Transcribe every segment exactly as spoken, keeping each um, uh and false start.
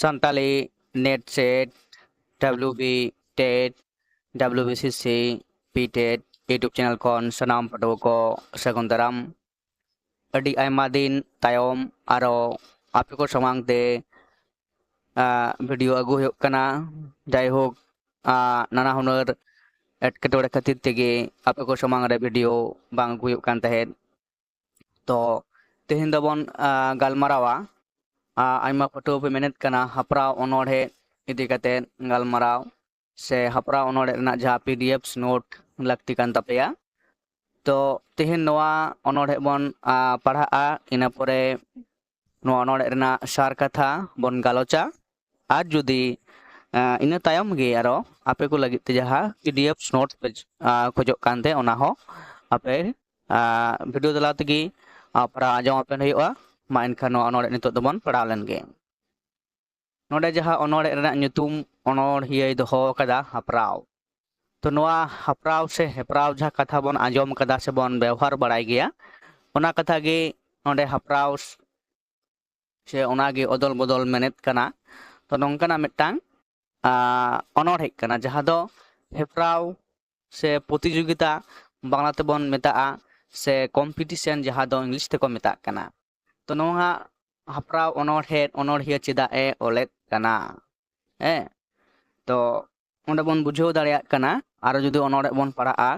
Santali NET SET, WB TET, WBCC, PTET YouTube channel ᱠᱷᱚᱱ ᱥᱟᱱᱟᱢ ᱯᱟᱹᱴᱷᱩᱣᱟᱹ ᱠᱚ ᱥᱟᱹᱜᱩᱱ ᱫᱟᱨᱟᱢ᱾ ᱟᱹᱰᱤ ᱟᱭᱢᱟ ᱫᱤᱱ ᱛᱟᱭᱚᱢ ᱟᱨᱚ ᱟᱯᱮ ᱠᱚ ᱥᱟᱢᱟᱝ ᱛᱮ ᱵᱷᱤᱰᱤᱭᱳ ᱟᱹᱜᱩ ᱦᱩᱭᱩᱜ ᱠᱟᱱᱟ᱾ ᱡᱟᱭᱦᱳᱠ, ᱱᱟᱱᱟ ᱦᱩᱱᱟᱹᱨ ᱮᱴᱠᱮᱴᱚᱬᱮ ᱠᱷᱟᱹᱛᱤᱨ ᱛᱮᱜᱮ ᱟᱯᱮ ᱠᱚ ᱥᱟᱢᱟᱝ ᱨᱮ ᱵᱷᱤᱰᱤᱭᱳ ᱵᱟᱝ ᱟᱹᱜᱩ ᱦᱩᱭᱩᱜ ᱠᱟᱱ ᱛᱟᱦᱮᱸᱫ᱾ ᱛᱚ ᱛᱮᱦᱮᱧ ᱫᱚᱵᱚᱱ ᱜᱟᱞᱢᱟᱨᱟᱣᱟ᱾ ᱟᱭᱢᱟ ᱯᱟᱹᱴᱷᱩᱣᱟᱹ ᱯᱮ ᱢᱮᱱᱮᱫ ᱠᱟᱱᱟ ᱦᱟᱯᱲᱟᱣ ᱚᱱᱚᱬᱦᱮ ᱤᱫᱤ ᱠᱟᱛᱮ ᱜᱟᱞᱢᱟᱨᱟᱣ ᱥᱮ ᱦᱟᱯᱲᱟᱣ ᱚᱱᱚᱬᱦᱮ ᱨᱮᱱᱟᱜ ᱡᱟᱦᱟᱸ PDFs note ᱞᱟᱹᱠᱛᱤ ᱠᱟᱱ ᱛᱟᱯᱮᱭᱟ᱾ ᱛᱚ ᱛᱮᱦᱮᱧ ᱱᱚᱣᱟ ᱚᱱᱚᱬᱦᱮ ᱵᱚᱱ ᱯᱟᱲᱦᱟᱜᱼᱟ, ᱤᱱᱟᱹ ᱯᱚᱨᱮ ᱱᱚᱣᱟ ᱚᱱᱚᱬᱦᱮ ᱨᱮᱱᱟᱜ ᱥᱟᱨ ᱠᱟᱛᱷᱟ ᱵᱚᱱ ᱜᱟᱞᱚᱪᱟ᱾ ᱟᱨ ᱡᱩᱫᱤ ᱤᱱᱟᱹ ᱛᱟᱭᱚᱢ ᱜᱮ ᱟᱨᱚ ᱟᱯᱮ ᱠᱚ ᱞᱟᱹᱜᱤᱫ ᱛᱮ ᱡᱟᱦᱟᱸ PDFs note ᱯᱮ ᱠᱷᱚᱡᱚᱜ ᱠᱟᱱᱛᱮ, ᱚᱱᱟ ᱦᱚᱸ ᱟᱯᱮ ᱵᱷᱤᱰᱤᱭᱳ ᱛᱟᱞᱟ ᱛᱮᱜᱮ ᱯᱟᱲᱦᱟᱣ ᱟᱸᱡᱚᱢ ᱟᱯᱮ ᱦᱩᱭᱩᱜᱼᱟ᱾ ᱢᱟ ᱮᱱᱠᱷᱟᱱ ᱱᱚᱣᱟ ᱚᱱᱚᱬᱦᱮ ᱱᱤᱛᱚᱜ ᱫᱚᱵᱚᱱ ᱯᱟᱲᱦᱟᱣ ᱞᱮᱱ ᱜᱮ᱾ ᱱᱚᱰᱮ ᱡᱟᱦᱟᱸ ᱚᱱᱚᱬᱦᱮ ᱨᱮᱱᱟᱜ ᱧᱩᱛᱩᱢ ᱚᱱᱚᱬᱦᱤᱭᱟᱹᱭ ᱫᱚᱦᱚ ᱟᱠᱟᱫᱟ ᱦᱟᱯᱨᱟᱣ, ᱛᱚ ᱱᱚᱣᱟ ᱦᱟᱯᱨᱟᱣ ᱥᱮ ᱦᱮᱯᱨᱟᱣ ᱡᱟᱦᱟᱸ ᱠᱟᱛᱷᱟ ᱵᱚᱱ ᱟᱸᱡᱚᱢ ᱠᱟᱫᱟ ᱥᱮ ᱵᱚᱱ ᱵᱮᱣᱦᱟᱨ ᱵᱟᱲᱟᱭ ᱜᱮᱭᱟ, ᱚᱱᱟ ᱠᱟᱛᱷᱟ ᱜᱮ ᱱᱚᱰᱮ ᱦᱟᱯᱨᱟᱣ ᱥᱮ ᱚᱱᱟᱜᱮ ᱚᱫᱚᱞ ᱵᱚᱫᱚᱞ ᱢᱮᱱᱮᱫ ᱠᱟᱱᱟ᱾ ᱛᱚ ᱱᱚᱝᱠᱟᱱᱟᱜ ᱢᱤᱫᱴᱟᱝ ᱚᱱᱚᱬᱦᱮ ᱠᱟᱱᱟ, ᱡᱟᱦᱟᱸ ᱫᱚ ᱦᱮᱯᱨᱟᱣ ᱥᱮ ᱯᱨᱚᱛᱤᱡᱳᱜᱤᱛᱟ ᱵᱟᱝᱞᱟ ᱛᱮᱵᱚᱱ ᱢᱮᱛᱟᱜᱼᱟ, ᱥᱮ ᱠᱚᱢᱯᱤᱴᱤᱥᱮᱱ ᱡᱟᱦᱟᱸ ᱫᱚ ᱤᱝᱞᱤᱥ ᱛᱮᱠᱚ ᱢᱮᱛᱟᱜ ᱠᱟᱱᱟ᱾ ᱛᱚ ᱱᱚᱣᱟ ᱦᱟᱯᱨᱟᱣ ᱚᱱᱚᱬᱦᱮ ᱚᱱᱚᱬᱦᱤᱭᱟᱹ ᱪᱮᱫᱟᱜ ᱮ ᱚᱞᱮᱫ ᱠᱟᱱᱟ? ᱦᱮᱸ, ᱛᱚ ᱚᱸᱰᱮ ᱵᱚᱱ ᱵᱩᱡᱷᱟᱹᱣ ᱫᱟᱲᱮᱭᱟᱜ ᱠᱟᱱᱟ᱾ ᱟᱨᱚ ᱡᱩᱫᱤ ᱚᱱᱚᱬᱦᱮ ᱵᱚᱱ ᱯᱟᱲᱦᱟᱜᱼᱟ,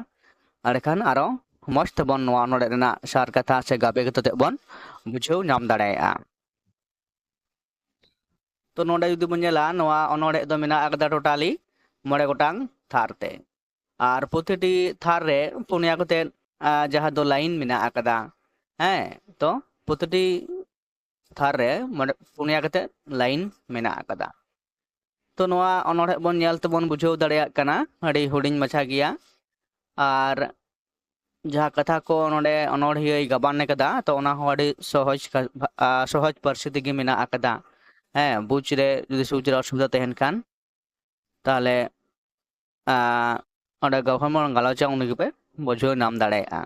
ᱮᱸᱰᱮᱠᱷᱟᱱ ᱟᱨᱚ ᱢᱚᱡᱽ ᱛᱮᱵᱚᱱ ᱱᱚᱣᱟ ᱚᱱᱚᱬᱦᱮ ᱨᱮᱱᱟᱜ ᱥᱟᱨ ᱠᱟᱛᱷᱟ ᱥᱮ ᱜᱟᱵᱮ ᱠᱟᱛᱮ ᱵᱚᱱ ᱵᱩᱡᱷᱟᱹᱣ ᱧᱟᱢ ᱫᱟᱲᱮᱭᱟᱜᱼᱟ᱾ ᱛᱚ ᱱᱚᱰᱮ ᱡᱩᱫᱤ ᱵᱚᱱ ᱧᱮᱞᱟ, ᱱᱚᱣᱟ ᱚᱱᱚᱬᱦᱮ ᱫᱚ ᱢᱮᱱᱟᱜ ᱟᱠᱟᱫᱟ ᱴᱳᱴᱟᱞᱤ ᱢᱚᱬᱮ ᱜᱚᱴᱟᱝ ᱛᱷᱟᱨ ᱛᱮ᱾ ᱟᱨ ᱯᱨᱚᱛᱤᱴᱤ ᱛᱷᱟᱨ ᱨᱮ ᱯᱩᱱᱭᱟ ᱠᱟᱛᱮ ᱡᱟᱦᱟᱸ ᱫᱚ ᱞᱟᱭᱤᱱ ᱢᱮᱱᱟᱜ ᱟᱠᱟᱫᱟ᱾ ᱦᱮᱸ, ᱛᱚ ᱯᱨᱚᱛᱤᱴᱤ ᱛᱷᱟᱨ ᱨᱮ ᱢᱚᱬᱮ ᱯᱩᱱᱭᱟ ᱠᱟᱛᱮ ᱞᱟᱭᱤᱱ ᱢᱮᱱᱟᱜ ᱟᱠᱟᱫᱟ᱾ ᱛᱚ ᱱᱚᱣᱟ ᱚᱱᱚᱬᱦᱮ ᱵᱚᱱ ᱧᱮᱞ ᱛᱮᱵᱚᱱ ᱵᱩᱡᱷᱟᱹᱣ ᱫᱟᱲᱮᱭᱟᱜ ᱠᱟᱱᱟ ᱟᱹᱰᱤ ᱦᱩᱰᱤᱧ ᱢᱟᱪᱷᱟ ᱜᱮᱭᱟ᱾ ᱟᱨ ᱡᱟᱦᱟᱸ ᱠᱟᱛᱷᱟ ᱠᱚ ᱱᱚᱰᱮ ᱚᱱᱚᱬᱦᱤᱭᱟᱹᱭ ᱜᱟᱵᱟᱱ ᱟᱠᱟᱫᱟ, ᱛᱚ ᱚᱱᱟ ᱦᱚᱸ ᱟᱹᱰᱤ ᱥᱚᱦᱚᱡ ᱠᱟ-, ᱵᱷᱟ-, ᱟ, ᱥᱚᱦᱚᱡ ᱯᱟᱹᱨᱥᱤ ᱛᱮᱜᱮ ᱢᱮᱱᱟᱜ ᱟᱠᱟᱫᱟ᱾ ᱦᱮᱸ, ᱵᱩᱡᱽ ᱨᱮ ᱡᱩᱫᱤ ᱥᱩᱡᱽ ᱨᱮ ᱚᱥᱩᱵᱤᱫᱷᱟ ᱛᱟᱦᱮᱱ ᱠᱷᱟᱱ, ᱛᱟᱦᱚᱞᱮ ᱟ, ᱚᱸᱰᱮ ᱜᱚᱞᱯᱷᱚ ᱵᱚᱱ ᱜᱟᱞᱚᱪᱟ, ᱩᱱᱤ ᱜᱮᱯᱮ ᱵᱩᱡᱷᱟᱹᱣ ᱧᱟᱢ ᱫᱟᱲᱮᱭᱟᱜᱼᱟ᱾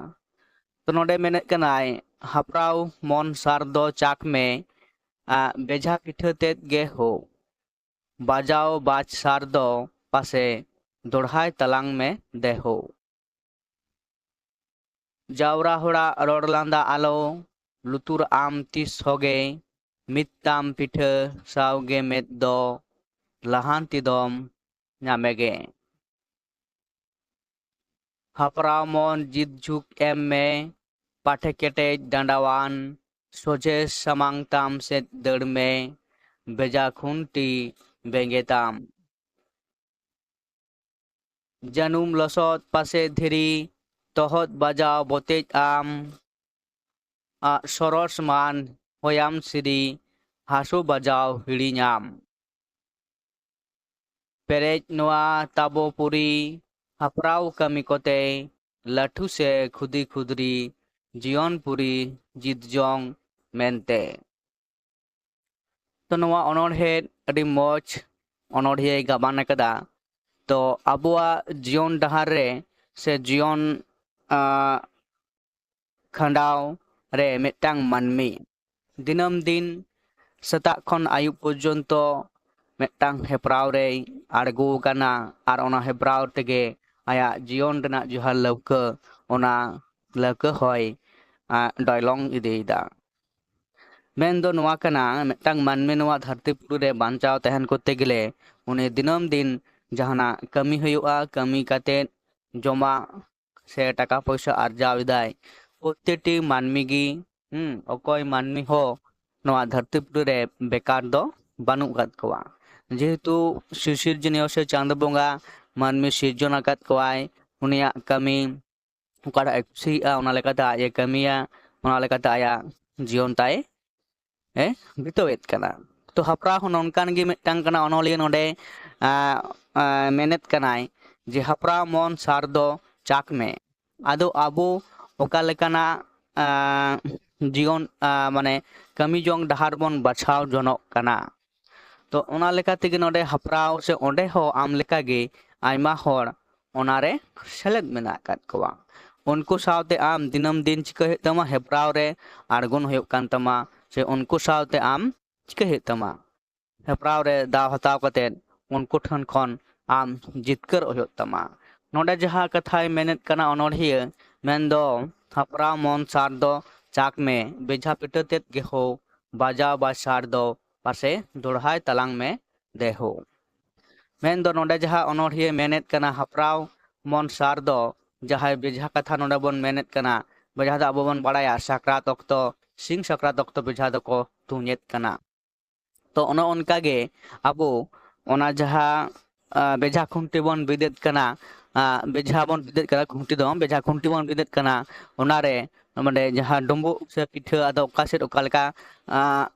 ᱛᱚ ᱱᱚᱰᱮ ᱢᱮᱱᱮᱫ ᱠᱟᱱᱟᱭ, ᱦᱟᱯᱲᱟᱣ ᱢᱚᱱ ᱥᱟᱨ ᱫᱚ ᱪᱟᱠ ᱢᱮ, ᱟᱜ ᱵᱮᱡᱷᱟ ᱯᱤᱴᱷᱟᱹ ᱛᱮᱫ ᱜᱮ ᱦᱳ᱾ ᱵᱟᱡᱟᱣ ᱵᱟᱡ ᱥᱟᱨ ᱫᱚ ᱯᱟᱥᱮ ᱫᱚᱲᱦᱟᱭ ᱛᱟᱞᱟᱝ ᱢᱮ ᱫᱮᱦᱳ᱾ ᱡᱟᱣᱨᱟ ᱦᱚᱲᱟᱜ ᱨᱚᱲ ᱞᱟᱸᱫᱟ ᱟᱞᱚ, ᱞᱩᱛᱩᱨ ᱟᱢ ᱛᱤᱥ ᱦᱚᱸᱜᱮ, ᱢᱤᱫ ᱛᱟᱢ ᱯᱤᱴᱷᱟᱹ ᱥᱟᱶᱜᱮ ᱢᱮᱫ ᱫᱚ, ᱞᱟᱦᱟᱱᱛᱤ ᱫᱚᱢ ᱧᱟᱢᱮᱜᱮ᱾ ᱦᱟᱯᱨᱟᱣ ᱢᱚᱱ ᱡᱤᱛ ᱡᱷᱩᱠ ᱮᱢ ᱢᱮ, ᱯᱟᱴᱷᱮ ᱠᱮᱴᱮᱡ ᱰᱟᱸᱰᱟᱣᱟᱱ, ᱥᱚᱡᱷᱮ ᱥᱟᱢᱟᱝ ᱛᱟᱢ ᱥᱮᱫ ᱫᱟᱹᱲ ᱢᱮ, ᱵᱮᱡᱟ ᱠᱷᱩᱱᱴᱤ ᱵᱮᱸᱜᱮ ᱛᱟᱢ᱾ ᱡᱟᱹᱱᱩᱢ ᱞᱚᱥᱚᱫ ᱯᱟᱥᱮ ᱫᱷᱤᱨᱤ, ᱛᱚᱦᱚᱫ ᱵᱟᱡᱟᱣ ᱵᱚᱛᱮᱡ ᱟᱢ, ᱟᱜ ᱥᱚᱨᱚᱥ ᱢᱟᱱ ᱦᱚᱭᱟᱢ ᱥᱤᱨᱤ, ᱦᱟᱹᱥᱩ ᱵᱟᱡᱟᱣ ᱦᱤᱲᱤᱧᱟᱢ᱾ ᱯᱮᱨᱮᱡ ᱱᱚᱣᱟ ᱛᱟᱵᱚ ᱯᱩᱨᱤ, ᱦᱟᱯᱨᱟᱣ ᱠᱟᱹᱢᱤ ᱠᱚᱛᱮ, ᱞᱟᱹᱴᱷᱩ ᱥᱮ ᱠᱷᱩᱫᱤ ᱠᱷᱩᱫᱽᱨᱤ, ᱡᱤᱭᱚᱱ ᱯᱩᱨᱤ ᱡᱤᱛ ᱡᱚᱝ ᱢᱮᱱᱛᱮ᱾ ᱛᱚ ᱱᱚᱣᱟ ᱚᱱᱚᱬᱦᱮ ᱟᱹᱰᱤ ᱢᱚᱡᱽ ᱚᱱᱚᱬᱦᱮᱭ ᱜᱟᱵᱟᱱ ᱟᱠᱟᱫᱟ᱾ ᱛᱚ ᱟᱵᱚᱣᱟᱜ ᱡᱤᱭᱚᱱ ᱰᱟᱦᱟᱨ ᱨᱮ ᱥᱮ ᱡᱤᱭᱚᱱ, ᱟᱸ, ᱠᱷᱟᱸᱰᱟᱣ ᱨᱮ ᱢᱤᱫᱴᱟᱝ ᱢᱟᱹᱱᱢᱤ ᱫᱤᱱᱟᱹᱢ ᱫᱤᱱ ᱥᱮᱛᱟᱜ ᱠᱷᱚᱱ ᱟᱹᱭᱩᱵ ᱯᱚᱨᱡᱚᱱᱛᱚ ᱢᱤᱫᱴᱟᱝ ᱦᱮᱯᱨᱟᱣ ᱨᱮᱭ ᱟᱬᱜᱚ ᱟᱠᱟᱱᱟ ᱟᱨ ᱚᱱᱟ ᱦᱮᱯᱨᱟᱣ ᱛᱮᱜᱮ ᱟᱭᱟᱜ ᱡᱤᱭᱚᱱ ᱨᱮᱱᱟᱜ ᱡᱟᱦᱟᱸ ᱞᱟᱹᱣᱠᱟᱹ, ᱚᱱᱟ ᱞᱟᱹᱣᱠᱟᱹ ᱦᱚᱸᱭ, ᱟᱸ, ᱰᱚᱭᱞᱚᱝ ᱤᱫᱤᱭᱮᱫᱟ᱾ ᱢᱮᱱ ᱫᱚ ᱱᱚᱣᱟ ᱠᱟᱱᱟ, ᱢᱤᱫᱴᱟᱝ ᱢᱟᱹᱱᱢᱤ ᱱᱚᱣᱟ ᱫᱷᱟᱹᱨᱛᱤ ᱯᱩᱨᱤ ᱨᱮ ᱵᱟᱧᱪᱟᱣ ᱛᱟᱦᱮᱱ ᱠᱚᱨᱛᱮ ᱜᱮᱞᱮ ᱩᱱᱤ ᱫᱤᱱᱟᱹᱢ ᱫᱤᱱ ᱡᱟᱦᱟᱱᱟᱜ ᱠᱟᱹᱢᱤ ᱦᱩᱭᱩᱜᱼᱟ, ᱠᱟᱹᱢᱤ ᱠᱟᱛᱮᱫ ᱡᱚᱢᱟᱜ ᱥᱮ ᱴᱟᱠᱟ ᱯᱚᱭᱥᱟ ᱟᱨᱡᱟᱣ ᱮᱫᱟᱭ᱾ ᱯᱨᱚᱛᱮᱠᱴᱤ ᱢᱟᱹᱱᱢᱤ ᱜᱮ, ᱦᱩᱸ, ᱚᱠᱚᱭ ᱢᱟᱹᱱᱢᱤ ᱦᱚᱸ ᱱᱚᱣᱟ ᱫᱷᱟᱹᱨᱛᱤ ᱯᱩᱨᱤ ᱨᱮ ᱵᱮᱠᱟᱨ ᱫᱚ ᱵᱟᱹᱱᱩᱜ ᱟᱠᱟᱫ ᱠᱚᱣᱟ᱾ ᱡᱮᱦᱮᱛᱩ ᱥᱤᱥᱤᱨᱡᱟᱹᱱᱤᱭᱟᱹ ᱥᱮ ᱪᱟᱸᱫᱚ ᱵᱚᱸᱜᱟ ᱢᱟᱹᱱᱢᱤ ᱥᱤᱨᱡᱚᱱ ᱟᱠᱟᱫ ᱠᱚᱣᱟᱭ, ᱩᱱᱤᱭᱟᱜ ᱠᱟᱹᱢᱤ ᱚᱠᱟᱴᱟᱜ ᱮ ᱠᱩᱥᱤᱭᱟᱜᱼᱟ, ᱚᱱᱟ ᱞᱮᱠᱟᱛᱮ ᱟᱡ ᱮ ᱠᱟᱹᱢᱤᱭᱟ, ᱚᱱᱟ ᱞᱮᱠᱟᱛᱮ ᱟᱭᱟᱜ ᱡᱤᱭᱚᱱ ᱛᱟᱭ ᱮ ᱵᱤᱛᱟᱹᱣᱮᱫ ᱠᱟᱱᱟ᱾ ᱛᱚ ᱦᱟᱯᱲᱟᱣ ᱦᱚᱸ ᱱᱚᱝᱠᱟᱱ ᱜᱮ ᱢᱤᱫᱴᱟᱝ ᱠᱟᱱᱟ ᱚᱱᱚᱞᱤᱭᱟᱹ᱾ ᱱᱚᱰᱮ, ᱟᱸ, ᱟᱸ, ᱢᱮᱱᱮᱫ ᱠᱟᱱᱟᱭ ᱡᱮ, "ᱦᱟᱯᱲᱟᱣ ᱢᱚᱱ ᱥᱟᱨ ᱫᱚ ᱪᱟᱠ ᱢᱮ᱾" ᱟᱫᱚ ᱟᱵᱚ ᱚᱠᱟ ᱞᱮᱠᱟᱱᱟᱜ, ᱟᱸ, ᱡᱤᱭᱚᱱ, ᱟᱸ, ᱢᱟᱱᱮ ᱠᱟᱹᱢᱤ ᱡᱚᱝ ᱰᱟᱦᱟᱨ ᱵᱚᱱ ᱵᱟᱪᱷᱟᱣ ᱡᱚᱱᱚᱜ ᱠᱟᱱᱟ? ᱛᱚ ᱚᱱᱟ ᱞᱮᱠᱟ ᱛᱮᱜᱮ ᱱᱚᱰᱮ ᱦᱟᱯᱲᱟᱣ ᱥᱮ ᱚᱸᱰᱮ ᱦᱚᱸ ᱟᱢ ᱞᱮᱠᱟᱜᱮ ᱟᱭᱢᱟ ᱦᱚᱲ ᱚᱱᱟᱨᱮ ᱥᱮᱞᱮᱫ ᱢᱮᱱᱟᱜ ᱟᱠᱟᱫ ᱠᱚᱣᱟ᱾ ᱩᱱᱠᱩ ᱥᱟᱶᱛᱮ ᱟᱢ ᱫᱤᱱᱟᱹᱢ ᱫᱤᱱ ᱪᱤᱠᱟᱹ ᱦᱩᱭᱩᱜ ᱛᱟᱢᱟ? ᱦᱮᱯᱨᱟᱣ ᱨᱮ ᱟᱬᱜᱚᱱ ᱦᱩᱭᱩᱜ ᱠᱟᱱ ᱛᱟᱢᱟ᱾ ᱥᱮ ᱩᱱᱠᱩ ᱥᱟᱶᱛᱮ ᱟᱢ ᱪᱤᱠᱟᱹᱭ ᱦᱩᱭᱩᱜ ᱛᱟᱢᱟ? ᱦᱮᱯᱨᱟᱣ ᱨᱮ ᱫᱟᱣ ᱦᱟᱛᱟᱣ ᱠᱟᱛᱮ ᱩᱱᱠᱩ ᱴᱷᱮᱱ ᱠᱷᱚᱱ ᱟᱢ ᱡᱤᱛᱠᱟᱹᱨᱚᱜ ᱦᱩᱭᱩᱜ ᱛᱟᱢᱟ᱾ ᱱᱚᱰᱮ ᱡᱟᱦᱟᱸ ᱠᱟᱛᱷᱟᱭ ᱢᱮᱱᱮᱫ ᱠᱟᱱᱟ ᱚᱱᱚᱬᱦᱤᱭᱟᱹ, ᱢᱮᱱᱫᱚ ᱦᱟᱯᱨᱟᱣ ᱢᱚᱱ ᱥᱟᱨ ᱫᱚ ᱪᱟᱠ ᱢᱮ, ᱵᱮᱡᱷᱟ ᱯᱤᱴᱷᱟᱹ ᱛᱮᱫ ᱜᱮ ᱦᱳ, ᱵᱟᱡᱟᱣ ᱵᱟᱡ ᱥᱟᱨ ᱫᱚ ᱯᱟᱥᱮ ᱫᱚᱲᱦᱟᱭ ᱛᱟᱞᱟᱝ ᱢᱮ ᱫᱮᱦᱳ᱾ ᱢᱮᱱᱫᱚ ᱱᱚᱰᱮ ᱡᱟᱦᱟᱸ ᱚᱱᱚᱬᱦᱤᱭᱟᱹ ᱢᱮᱱᱮᱫ ᱠᱟᱱᱟ ᱦᱟᱯᱨᱟᱣ ᱢᱚᱱ ᱥᱟᱨ ᱫᱚ ᱡᱟᱦᱟᱸᱭ ᱵᱮᱡᱷᱟ ᱠᱟᱛᱷᱟ ᱱᱚᱰᱮ ᱵᱚᱱ ᱢᱮᱱᱮᱫ ᱠᱟᱱᱟ, ᱵᱮᱡᱷᱟ ᱫᱚ ᱟᱵᱚ ᱵᱚᱱ ᱵᱟᱲᱟᱭᱟ ᱥᱟᱠᱨᱟᱛ ᱚᱠᱛᱚ, ᱥᱤᱧ ᱥᱟᱠᱨᱟᱛ ᱚᱠᱛᱚ ᱵᱮᱡᱷᱟ ᱫᱚᱠᱚ ᱛᱩᱧᱮᱫ ᱠᱟᱱᱟ᱾ ᱛᱚ ᱚᱱᱮ ᱚᱱᱠᱟ ᱜᱮ ᱟᱵᱚ ᱚᱱᱟ ᱡᱟᱦᱟᱸ, ᱟ, ᱵᱮᱡᱷᱟ ᱠᱷᱩᱱᱴᱤ ᱵᱚᱱ ᱵᱤᱫᱮᱫ ᱠᱟᱱᱟ, ᱟ, ᱵᱮᱡᱷᱟ ᱵᱚᱱ ᱵᱤᱫᱮᱫ ᱠᱟᱱᱟ, ᱠᱷᱩᱱᱴᱤ ᱫᱚ ᱵᱟᱝ, ᱵᱮᱡᱷᱟ ᱠᱷᱩᱱᱴᱤ ᱵᱚᱱ ᱵᱤᱫᱮᱫ ᱠᱟᱱᱟ, ᱚᱱᱟᱨᱮ ᱱᱚᱰᱮ ᱡᱟᱦᱟᱸ ᱰᱩᱸᱵᱩᱜ ᱥᱮ ᱯᱤᱴᱷᱟᱹ ᱟᱫᱚ ᱚᱠᱟ ᱥᱮᱫ ᱚᱠᱟ ᱞᱮᱠᱟ, ᱟ,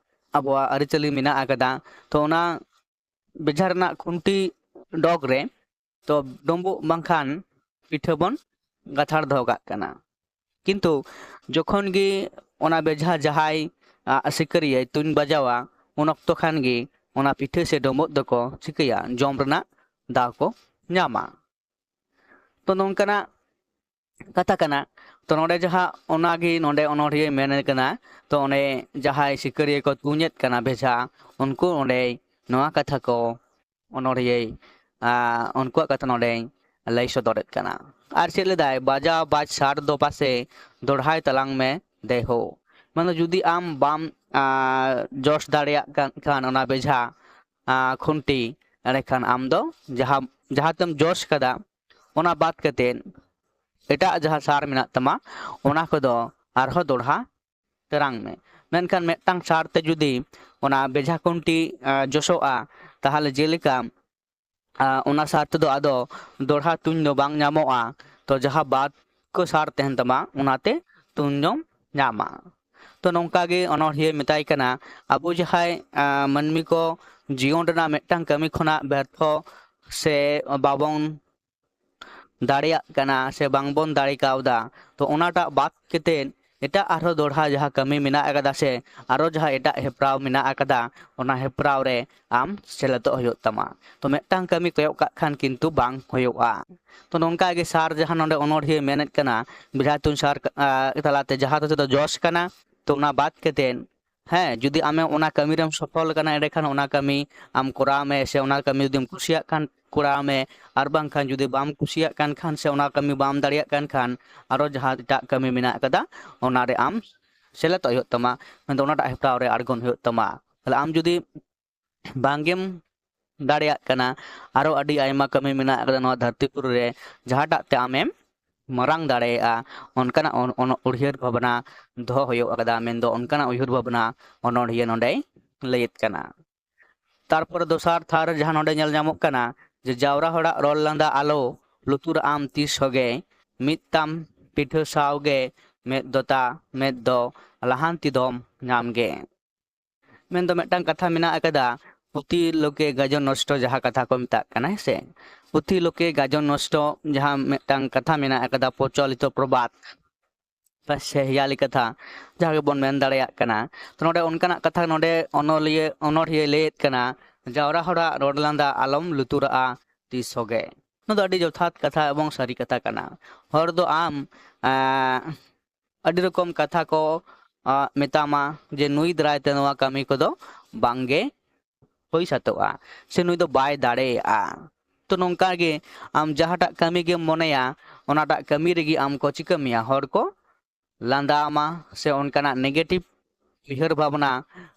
ᱟᱵᱚᱣᱟᱜ ᱟᱹᱨᱤᱪᱟᱹᱞᱤ ᱢᱮᱱᱟᱜ ᱟᱠᱟᱫᱟ, ᱛᱚ ᱚᱱᱟ ᱵᱮᱡᱷᱟ ᱨᱮᱱᱟᱜ ᱠᱷᱩᱱᱴᱤ ᱰᱚᱜᱽ ᱨᱮ ᱛᱚ ᱰᱩᱸᱵᱩᱜ ᱵᱟᱝᱠᱷᱟᱱ ᱯᱤᱴᱷᱟᱹ ᱵᱚᱱ ᱜᱟᱛᱷᱟᱲ ᱫᱚᱦᱚ ᱠᱟᱜ ᱠᱟᱱᱟ᱾ ᱠᱤᱱᱛᱩ ᱡᱚᱠᱷᱚᱱ ᱜᱮ ᱚᱱᱟ ᱵᱮᱡᱷᱟ ᱡᱟᱦᱟᱸᱭ, ᱟ, ᱥᱤᱠᱟᱹᱨᱤᱭᱟᱹᱭ ᱛᱩᱧ ᱵᱟᱡᱟᱣᱟ, ᱩᱱ ᱚᱠᱛᱚ ᱠᱷᱟᱱ ᱜᱮ ᱚᱱᱟ ᱯᱤᱴᱷᱟᱹ ᱥᱮ ᱰᱩᱸᱵᱩᱜ ᱫᱚᱠᱚ ᱪᱤᱠᱟᱹᱭᱟ, ᱡᱚᱢ ᱨᱮᱱᱟᱜ ᱫᱟᱣ ᱠᱚ ᱧᱟᱢᱟ᱾ ᱛᱚ ᱱᱚᱝᱠᱟᱱᱟᱜ ᱠᱟᱛᱷᱟ ᱠᱟᱱᱟ᱾ ᱛᱚ ᱱᱚᱰᱮ ᱡᱟᱦᱟᱸ ᱚᱱᱟᱜᱮ ᱱᱚᱰᱮ ᱚᱱᱚᱬᱦᱤᱭᱟᱹᱭ ᱢᱮᱱᱮᱫ ᱠᱟᱱᱟ, ᱛᱚ ᱚᱸᱰᱮ ᱡᱟᱦᱟᱸᱭ ᱥᱤᱠᱟᱹᱨᱤᱭᱟᱹ ᱠᱚ ᱛᱩᱧᱮᱫ ᱠᱟᱱᱟ ᱵᱮᱡᱷᱟ, ᱩᱱᱠᱩ ᱚᱸᱰᱮ ᱱᱚᱣᱟ ᱠᱟᱛᱷᱟ ᱠᱚ ᱚᱱᱚᱬᱦᱤᱭᱟᱹᱭ, ᱟ, ᱩᱱᱠᱩᱣᱟᱜ ᱠᱟᱛᱷᱟ ᱱᱚᱰᱮᱧ ᱞᱟᱹᱭ ᱥᱚᱫᱚᱨᱮᱫ ᱠᱟᱱᱟ᱾ ᱟᱨ ᱪᱮᱫ ᱞᱮᱫᱟᱭ, ᱵᱟᱡᱟᱣ ᱵᱟᱡ ᱥᱟᱨ ᱫᱚ ᱯᱟᱥᱮ ᱫᱚᱲᱦᱟᱭ ᱛᱟᱞᱟᱝ ᱢᱮ ᱫᱮᱦᱳ᱾ ᱢᱟᱱᱮ ᱡᱩᱫᱤ ᱟᱢ ᱵᱟᱢ, ᱟ, ᱡᱚᱥ ᱫᱟᱲᱮᱭᱟᱜ ᱠᱟᱱ ᱠᱷᱟᱱ ᱚᱱᱟ ᱵᱮᱡᱷᱟ, ᱟ, ᱠᱷᱩᱱᱴᱤ, ᱮᱸᱰᱮᱠᱷᱟᱱ ᱟᱢ ᱫᱚ ᱡᱟᱦᱟᱸ, ᱡᱟᱦᱟᱸ ᱛᱮᱢ ᱡᱚᱥ ᱠᱟᱫᱟ, ᱚᱱᱟ ᱵᱟᱫ ᱠᱟᱛᱮᱫ ᱮᱴᱟᱜ ᱡᱟᱦᱟᱸ ᱥᱟᱨ ᱢᱮᱱᱟᱜ ᱛᱟᱢᱟ, ᱚᱱᱟ ᱠᱚᱫᱚ ᱟᱨᱦᱚᱸ ᱫᱚᱲᱦᱟ ᱛᱮᱨᱟᱝ ᱢᱮ᱾ ᱢᱮᱱᱠᱷᱟᱱ ᱢᱤᱫᱴᱟᱝ ᱥᱟᱨ ᱛᱮ ᱡᱩᱫᱤ ᱚᱱᱟ ᱵᱮᱡᱷᱟ ᱠᱷᱩᱱᱴᱤ, ᱟ, ᱡᱚᱥᱚᱜᱼᱟ, ᱛᱟᱦᱚᱞᱮ ᱡᱮᱞᱮᱠᱟ, ᱟ, ᱚᱱᱟ ᱥᱟᱨ ᱛᱮᱫᱚ ᱟᱫᱚ ᱫᱚᱲᱦᱟ ᱛᱩᱧ ᱫᱚ ᱵᱟᱝ ᱧᱟᱢᱚᱜᱼᱟ᱾ ᱛᱚ ᱡᱟᱦᱟᱸ ᱵᱟᱫ ᱠᱚ ᱥᱟᱨ ᱛᱟᱦᱮᱱ ᱛᱟᱢᱟ, ᱚᱱᱟᱛᱮ ᱛᱩᱧ ᱫᱚᱢ ᱧᱟᱢᱟ᱾ ᱛᱚ ᱱᱚᱝᱠᱟ ᱜᱮ ᱚᱱᱚᱬᱦᱤᱭᱟᱹ ᱢᱮᱛᱟᱭ ᱠᱟᱱᱟ, ᱟᱵᱚ ᱡᱟᱦᱟᱸᱭ, ᱟ, ᱢᱟᱹᱱᱢᱤ ᱠᱚ ᱡᱤᱭᱚᱱ ᱨᱮᱱᱟᱜ ᱢᱤᱫᱴᱟᱝ ᱠᱟᱹᱢᱤ ᱠᱷᱚᱱᱟᱜ ᱵᱮᱨᱛᱷᱚ ᱥᱮ ᱵᱟᱵᱚᱱ ᱫᱟᱲᱮᱭᱟᱜ ᱠᱟᱱᱟ ᱥᱮ ᱵᱟᱝᱵᱚᱱ ᱫᱟᱲᱮ ᱠᱟᱣᱫᱟ, ᱛᱚ ᱚᱱᱟᱴᱟᱜ ᱵᱟᱫ ᱠᱟᱛᱮᱫ ᱮᱴᱟᱜ ᱟᱨᱦᱚᱸ ᱫᱚᱲᱦᱟ ᱡᱟᱦᱟᱸ ᱠᱟᱹᱢᱤ ᱢᱮᱱᱟᱜ ᱟᱠᱟᱫᱟ ᱥᱮ ᱟᱨᱚ ᱡᱟᱦᱟᱸ ᱮᱴᱟᱜ ᱦᱮᱯᱨᱟᱣ ᱢᱮᱱᱟᱜ ᱟᱠᱟᱫᱟ, ᱚᱱᱟ ᱦᱮᱯᱨᱟᱣ ᱨᱮ ᱟᱢ ᱥᱮᱞᱮᱫᱚᱜ ᱦᱩᱭᱩᱜ ᱛᱟᱢᱟ᱾ ᱛᱚ ᱢᱤᱫᱴᱟᱝ ᱠᱟᱹᱢᱤ ᱠᱚᱭᱚᱜ ᱠᱟᱜ ᱠᱷᱟᱱ ᱠᱤᱱᱛᱩ ᱵᱟᱝ ᱦᱩᱭᱩᱜᱼᱟ᱾ ᱛᱚ ᱱᱚᱝᱠᱟ ᱜᱮ ᱥᱟᱨ ᱡᱟᱦᱟᱸ ᱱᱚᱰᱮ ᱚᱱᱚᱬᱦᱤᱭᱟᱹ ᱢᱮᱱᱮᱫ ᱠᱟᱱᱟ, ᱵᱮᱡᱷᱟ ᱛᱩᱧ ᱥᱟᱨ, ᱟ, ᱛᱟᱞᱟᱛᱮ ᱡᱟᱦᱟᱸ ᱫᱚ ᱡᱚᱥ ᱠᱟᱱᱟ, ᱛᱚ ᱚᱱᱟ ᱵᱟᱫ ᱠᱟᱛᱮᱫ ᱦᱮᱸ, ᱡᱩᱫᱤ ᱟᱢᱮ ᱚᱱᱟ ᱠᱟᱹᱢᱤ ᱨᱮᱢ ᱥᱚᱯᱷᱚᱞ ᱠᱟᱱᱟ, ᱮᱸᱰᱮᱠᱷᱟᱱ ᱚᱱᱟ ᱠᱟᱹᱢᱤ ᱟᱢ ᱠᱚᱨᱟᱣ ᱢᱮ, ᱥᱮ ᱚᱱᱟ ᱠᱟᱹᱢᱤ ᱡᱩᱫᱤᱢ ᱠᱩᱥᱤᱭᱟᱜ ᱠᱷᱟᱱ ᱠᱚᱨᱟᱣ ᱢᱮ, ᱟᱨ ᱵᱟᱝᱠᱷᱟᱱ ᱡᱩᱫᱤ ᱵᱟᱢ ᱠᱩᱥᱤᱭᱟᱜ ᱠᱟᱱ ᱠᱷᱟᱱ ᱥᱮ ᱚᱱᱟ ᱠᱟᱹᱢᱤ ᱵᱟᱢ ᱫᱟᱲᱮᱭᱟᱜ ᱠᱟᱱ ᱠᱷᱟᱱ ᱟᱨᱚ ᱡᱟᱦᱟᱸ ᱮᱴᱟᱜ ᱠᱟᱹᱢᱤ ᱢᱮᱱᱟᱜ ᱟᱠᱟᱫᱟ, ᱚᱱᱟᱨᱮ ᱟᱢ ᱥᱮᱞᱮᱫᱚᱜ ᱦᱩᱭᱩᱜ ᱛᱟᱢᱟ, ᱢᱮᱱᱫᱚ ᱚᱱᱟᱴᱟᱜ ᱦᱮᱯᱨᱟᱣ ᱨᱮ ᱟᱬᱜᱚᱱ ᱦᱩᱭᱩᱜ ᱛᱟᱢᱟ᱾ ᱛᱟᱦᱞᱮ ᱟᱢ ᱡᱩᱫᱤ ᱵᱟᱝᱜᱮᱢ ᱫᱟᱲᱮᱭᱟᱜ ᱠᱟᱱᱟ, ᱟᱨᱚ ᱟᱹᱰᱤ ᱟᱭᱢᱟ ᱠᱟᱹᱢᱤ ᱢᱮᱱᱟᱜ ᱟᱠᱟᱫᱟ ᱱᱚᱣᱟ ᱫᱷᱟᱹᱨᱛᱤ ᱯᱩᱨᱤ ᱨᱮ, ᱡᱟᱦᱟᱸᱴᱟᱜ ᱛᱮ ᱟᱢᱮᱢ ᱢᱟᱨᱟᱝ ᱫᱟᱲᱮᱭᱟᱜᱼᱟ, ᱚᱱᱠᱟᱱᱟᱜ ᱚᱱ- ᱚᱱ- ᱩᱭᱦᱟᱹᱨ ᱵᱷᱟᱵᱽᱱᱟ ᱫᱚᱦᱚ ᱦᱩᱭᱩᱜ ᱟᱠᱟᱫᱟ᱾ ᱢᱮᱱᱫᱚ ᱚᱱᱠᱟᱱᱟᱜ ᱩᱭᱦᱟᱹᱨ ᱵᱷᱟᱵᱽᱱᱟ ᱚᱱᱚᱬᱦᱤᱭᱟᱹ ᱱᱚᱰᱮᱭ ᱞᱟᱹᱭᱮᱫ ᱠᱟᱱᱟ᱾ ᱛᱟᱨᱯᱚᱨᱮ ᱫᱚᱥᱟᱨ ᱛᱷᱟᱨ ᱨᱮ ᱡᱟᱦᱟᱸ ᱱᱚᱰᱮ ᱧᱮᱞ ᱧᱟᱢᱚᱜ ᱠᱟᱱᱟ, ᱡᱮ ᱡᱟᱣᱨᱟ ᱦᱚᱲᱟᱜ ᱨᱚᱲ ᱞᱟᱸᱫᱟ ᱟᱞᱚ ᱞᱩᱛᱩᱨᱟᱜ ᱟᱢ ᱛᱤᱥ ᱦᱚᱸᱜᱮ, ᱢᱤᱫ ᱛᱟᱢ ᱯᱤᱴᱷᱟᱹ ᱥᱟᱶᱜᱮ ᱢᱮᱫ ᱫᱚᱛᱟ ᱢᱮᱫ ᱫᱚ ᱞᱟᱦᱟᱱᱛᱤ ᱫᱚᱢ ᱧᱟᱢ ᱜᱮ᱾ ᱢᱮᱱᱫᱚ ᱢᱤᱫᱴᱟᱝ ᱠᱟᱛᱷᱟ ᱢᱮᱱᱟᱜ ᱟᱠᱟᱫᱟ, ᱯᱩᱛᱤ ᱞᱳᱠᱮ ᱜᱟᱡᱚ ᱱᱚᱥᱴᱚ, ᱡᱟᱦᱟᱸ ᱠᱟᱛᱷᱟ ᱠᱚ ᱢᱮᱛᱟᱜ ᱠᱟᱱᱟ, ᱦᱮᱸ ᱥᱮ? ᱯᱩᱛᱤ ᱞᱳᱠᱮ ᱜᱟᱡᱚ ᱱᱚᱥᱴᱚ, ᱡᱟᱦᱟᱸ ᱢᱤᱫᱴᱟᱝ ᱠᱟᱛᱷᱟ ᱢᱮᱱᱟᱜ ᱟᱠᱟᱫᱟ, ᱯᱨᱚᱪᱚᱞᱤᱛᱚ ᱯᱨᱚᱵᱟᱫ ᱵᱟ ᱥᱮ ᱦᱮᱭᱟᱞᱤ ᱠᱟᱛᱷᱟ, ᱡᱟᱦᱟᱸ ᱜᱮᱵᱚᱱ ᱢᱮᱱ ᱫᱟᱲᱮᱭᱟᱜ ᱠᱟᱱᱟ᱾ ᱛᱚ, ᱱᱚᱰᱮ ᱚᱱᱠᱟᱱᱟᱜ ᱠᱟᱛᱷᱟ ᱱᱚᱰᱮ ᱚᱱᱚᱞᱤᱭᱟᱹ, ᱚᱱᱚᱬᱦᱤᱭᱟᱹ ᱞᱟᱹᱭᱮᱫ ᱠᱟᱱᱟ, ᱡᱟᱣᱨᱟ ᱦᱚᱲᱟᱜ ᱨᱚᱲ ᱞᱟᱸᱫᱟ ᱟᱞᱚᱢ ᱞᱩᱛᱩᱨᱟᱜᱼᱟ ᱛᱤᱥ ᱦᱚᱸᱜᱮ᱾ ᱱᱚᱣᱟ ᱫᱚ ᱟᱹᱰᱤ ᱡᱚᱛᱷᱟᱛ ᱠᱟᱛᱷᱟ ᱮᱵᱚᱝ ᱥᱟᱹᱨᱤ ᱠᱟᱛᱷᱟ ᱠᱟᱱᱟ᱾ ᱦᱚᱲ ᱫᱚ ᱟᱢ, ᱟᱸ, ᱟᱹᱰᱤ ᱨᱚᱠᱚᱢ ᱠᱟᱛᱷᱟ ᱠᱚ, ᱟᱸ, ᱢᱮᱛᱟᱢᱟ ᱡᱮ ᱱᱩᱭ ᱫᱟᱨᱟᱭ ᱛᱮ ᱱᱚᱣᱟ ᱠᱟᱹᱢᱤ ᱠᱚᱫᱚ ᱵᱟᱝᱜᱮ ᱦᱩᱭ ᱥᱟᱹᱛᱚᱜᱼᱟ, ᱥᱮ ᱱᱩᱭ ᱫᱚ ᱵᱟᱭ ᱫᱟᱲᱮᱭᱟᱜᱼᱟ᱾ ᱛᱚ, ᱱᱚᱝᱠᱟ ᱜᱮ ᱟᱢ ᱡᱟᱦᱟᱸᱴᱟᱜ ᱠᱟᱹᱢᱤ ᱜᱮᱢ ᱢᱚᱱᱮᱭᱟ, ᱚᱱᱟᱴᱟᱜ ᱠᱟᱹᱢᱤ ᱨᱮᱜᱮ ᱟᱢ ᱠᱚ ᱪᱤᱠᱟᱹ ᱢᱮᱭᱟ, ᱦᱚᱲ ᱠᱚ ᱞᱟᱸᱫᱟ ᱟᱢᱟ, ᱥᱮ ᱚᱱᱠᱟᱱᱟᱜ negative ᱩᱭᱦᱟᱹᱨ ᱵᱷᱟᱵᱽᱱᱟ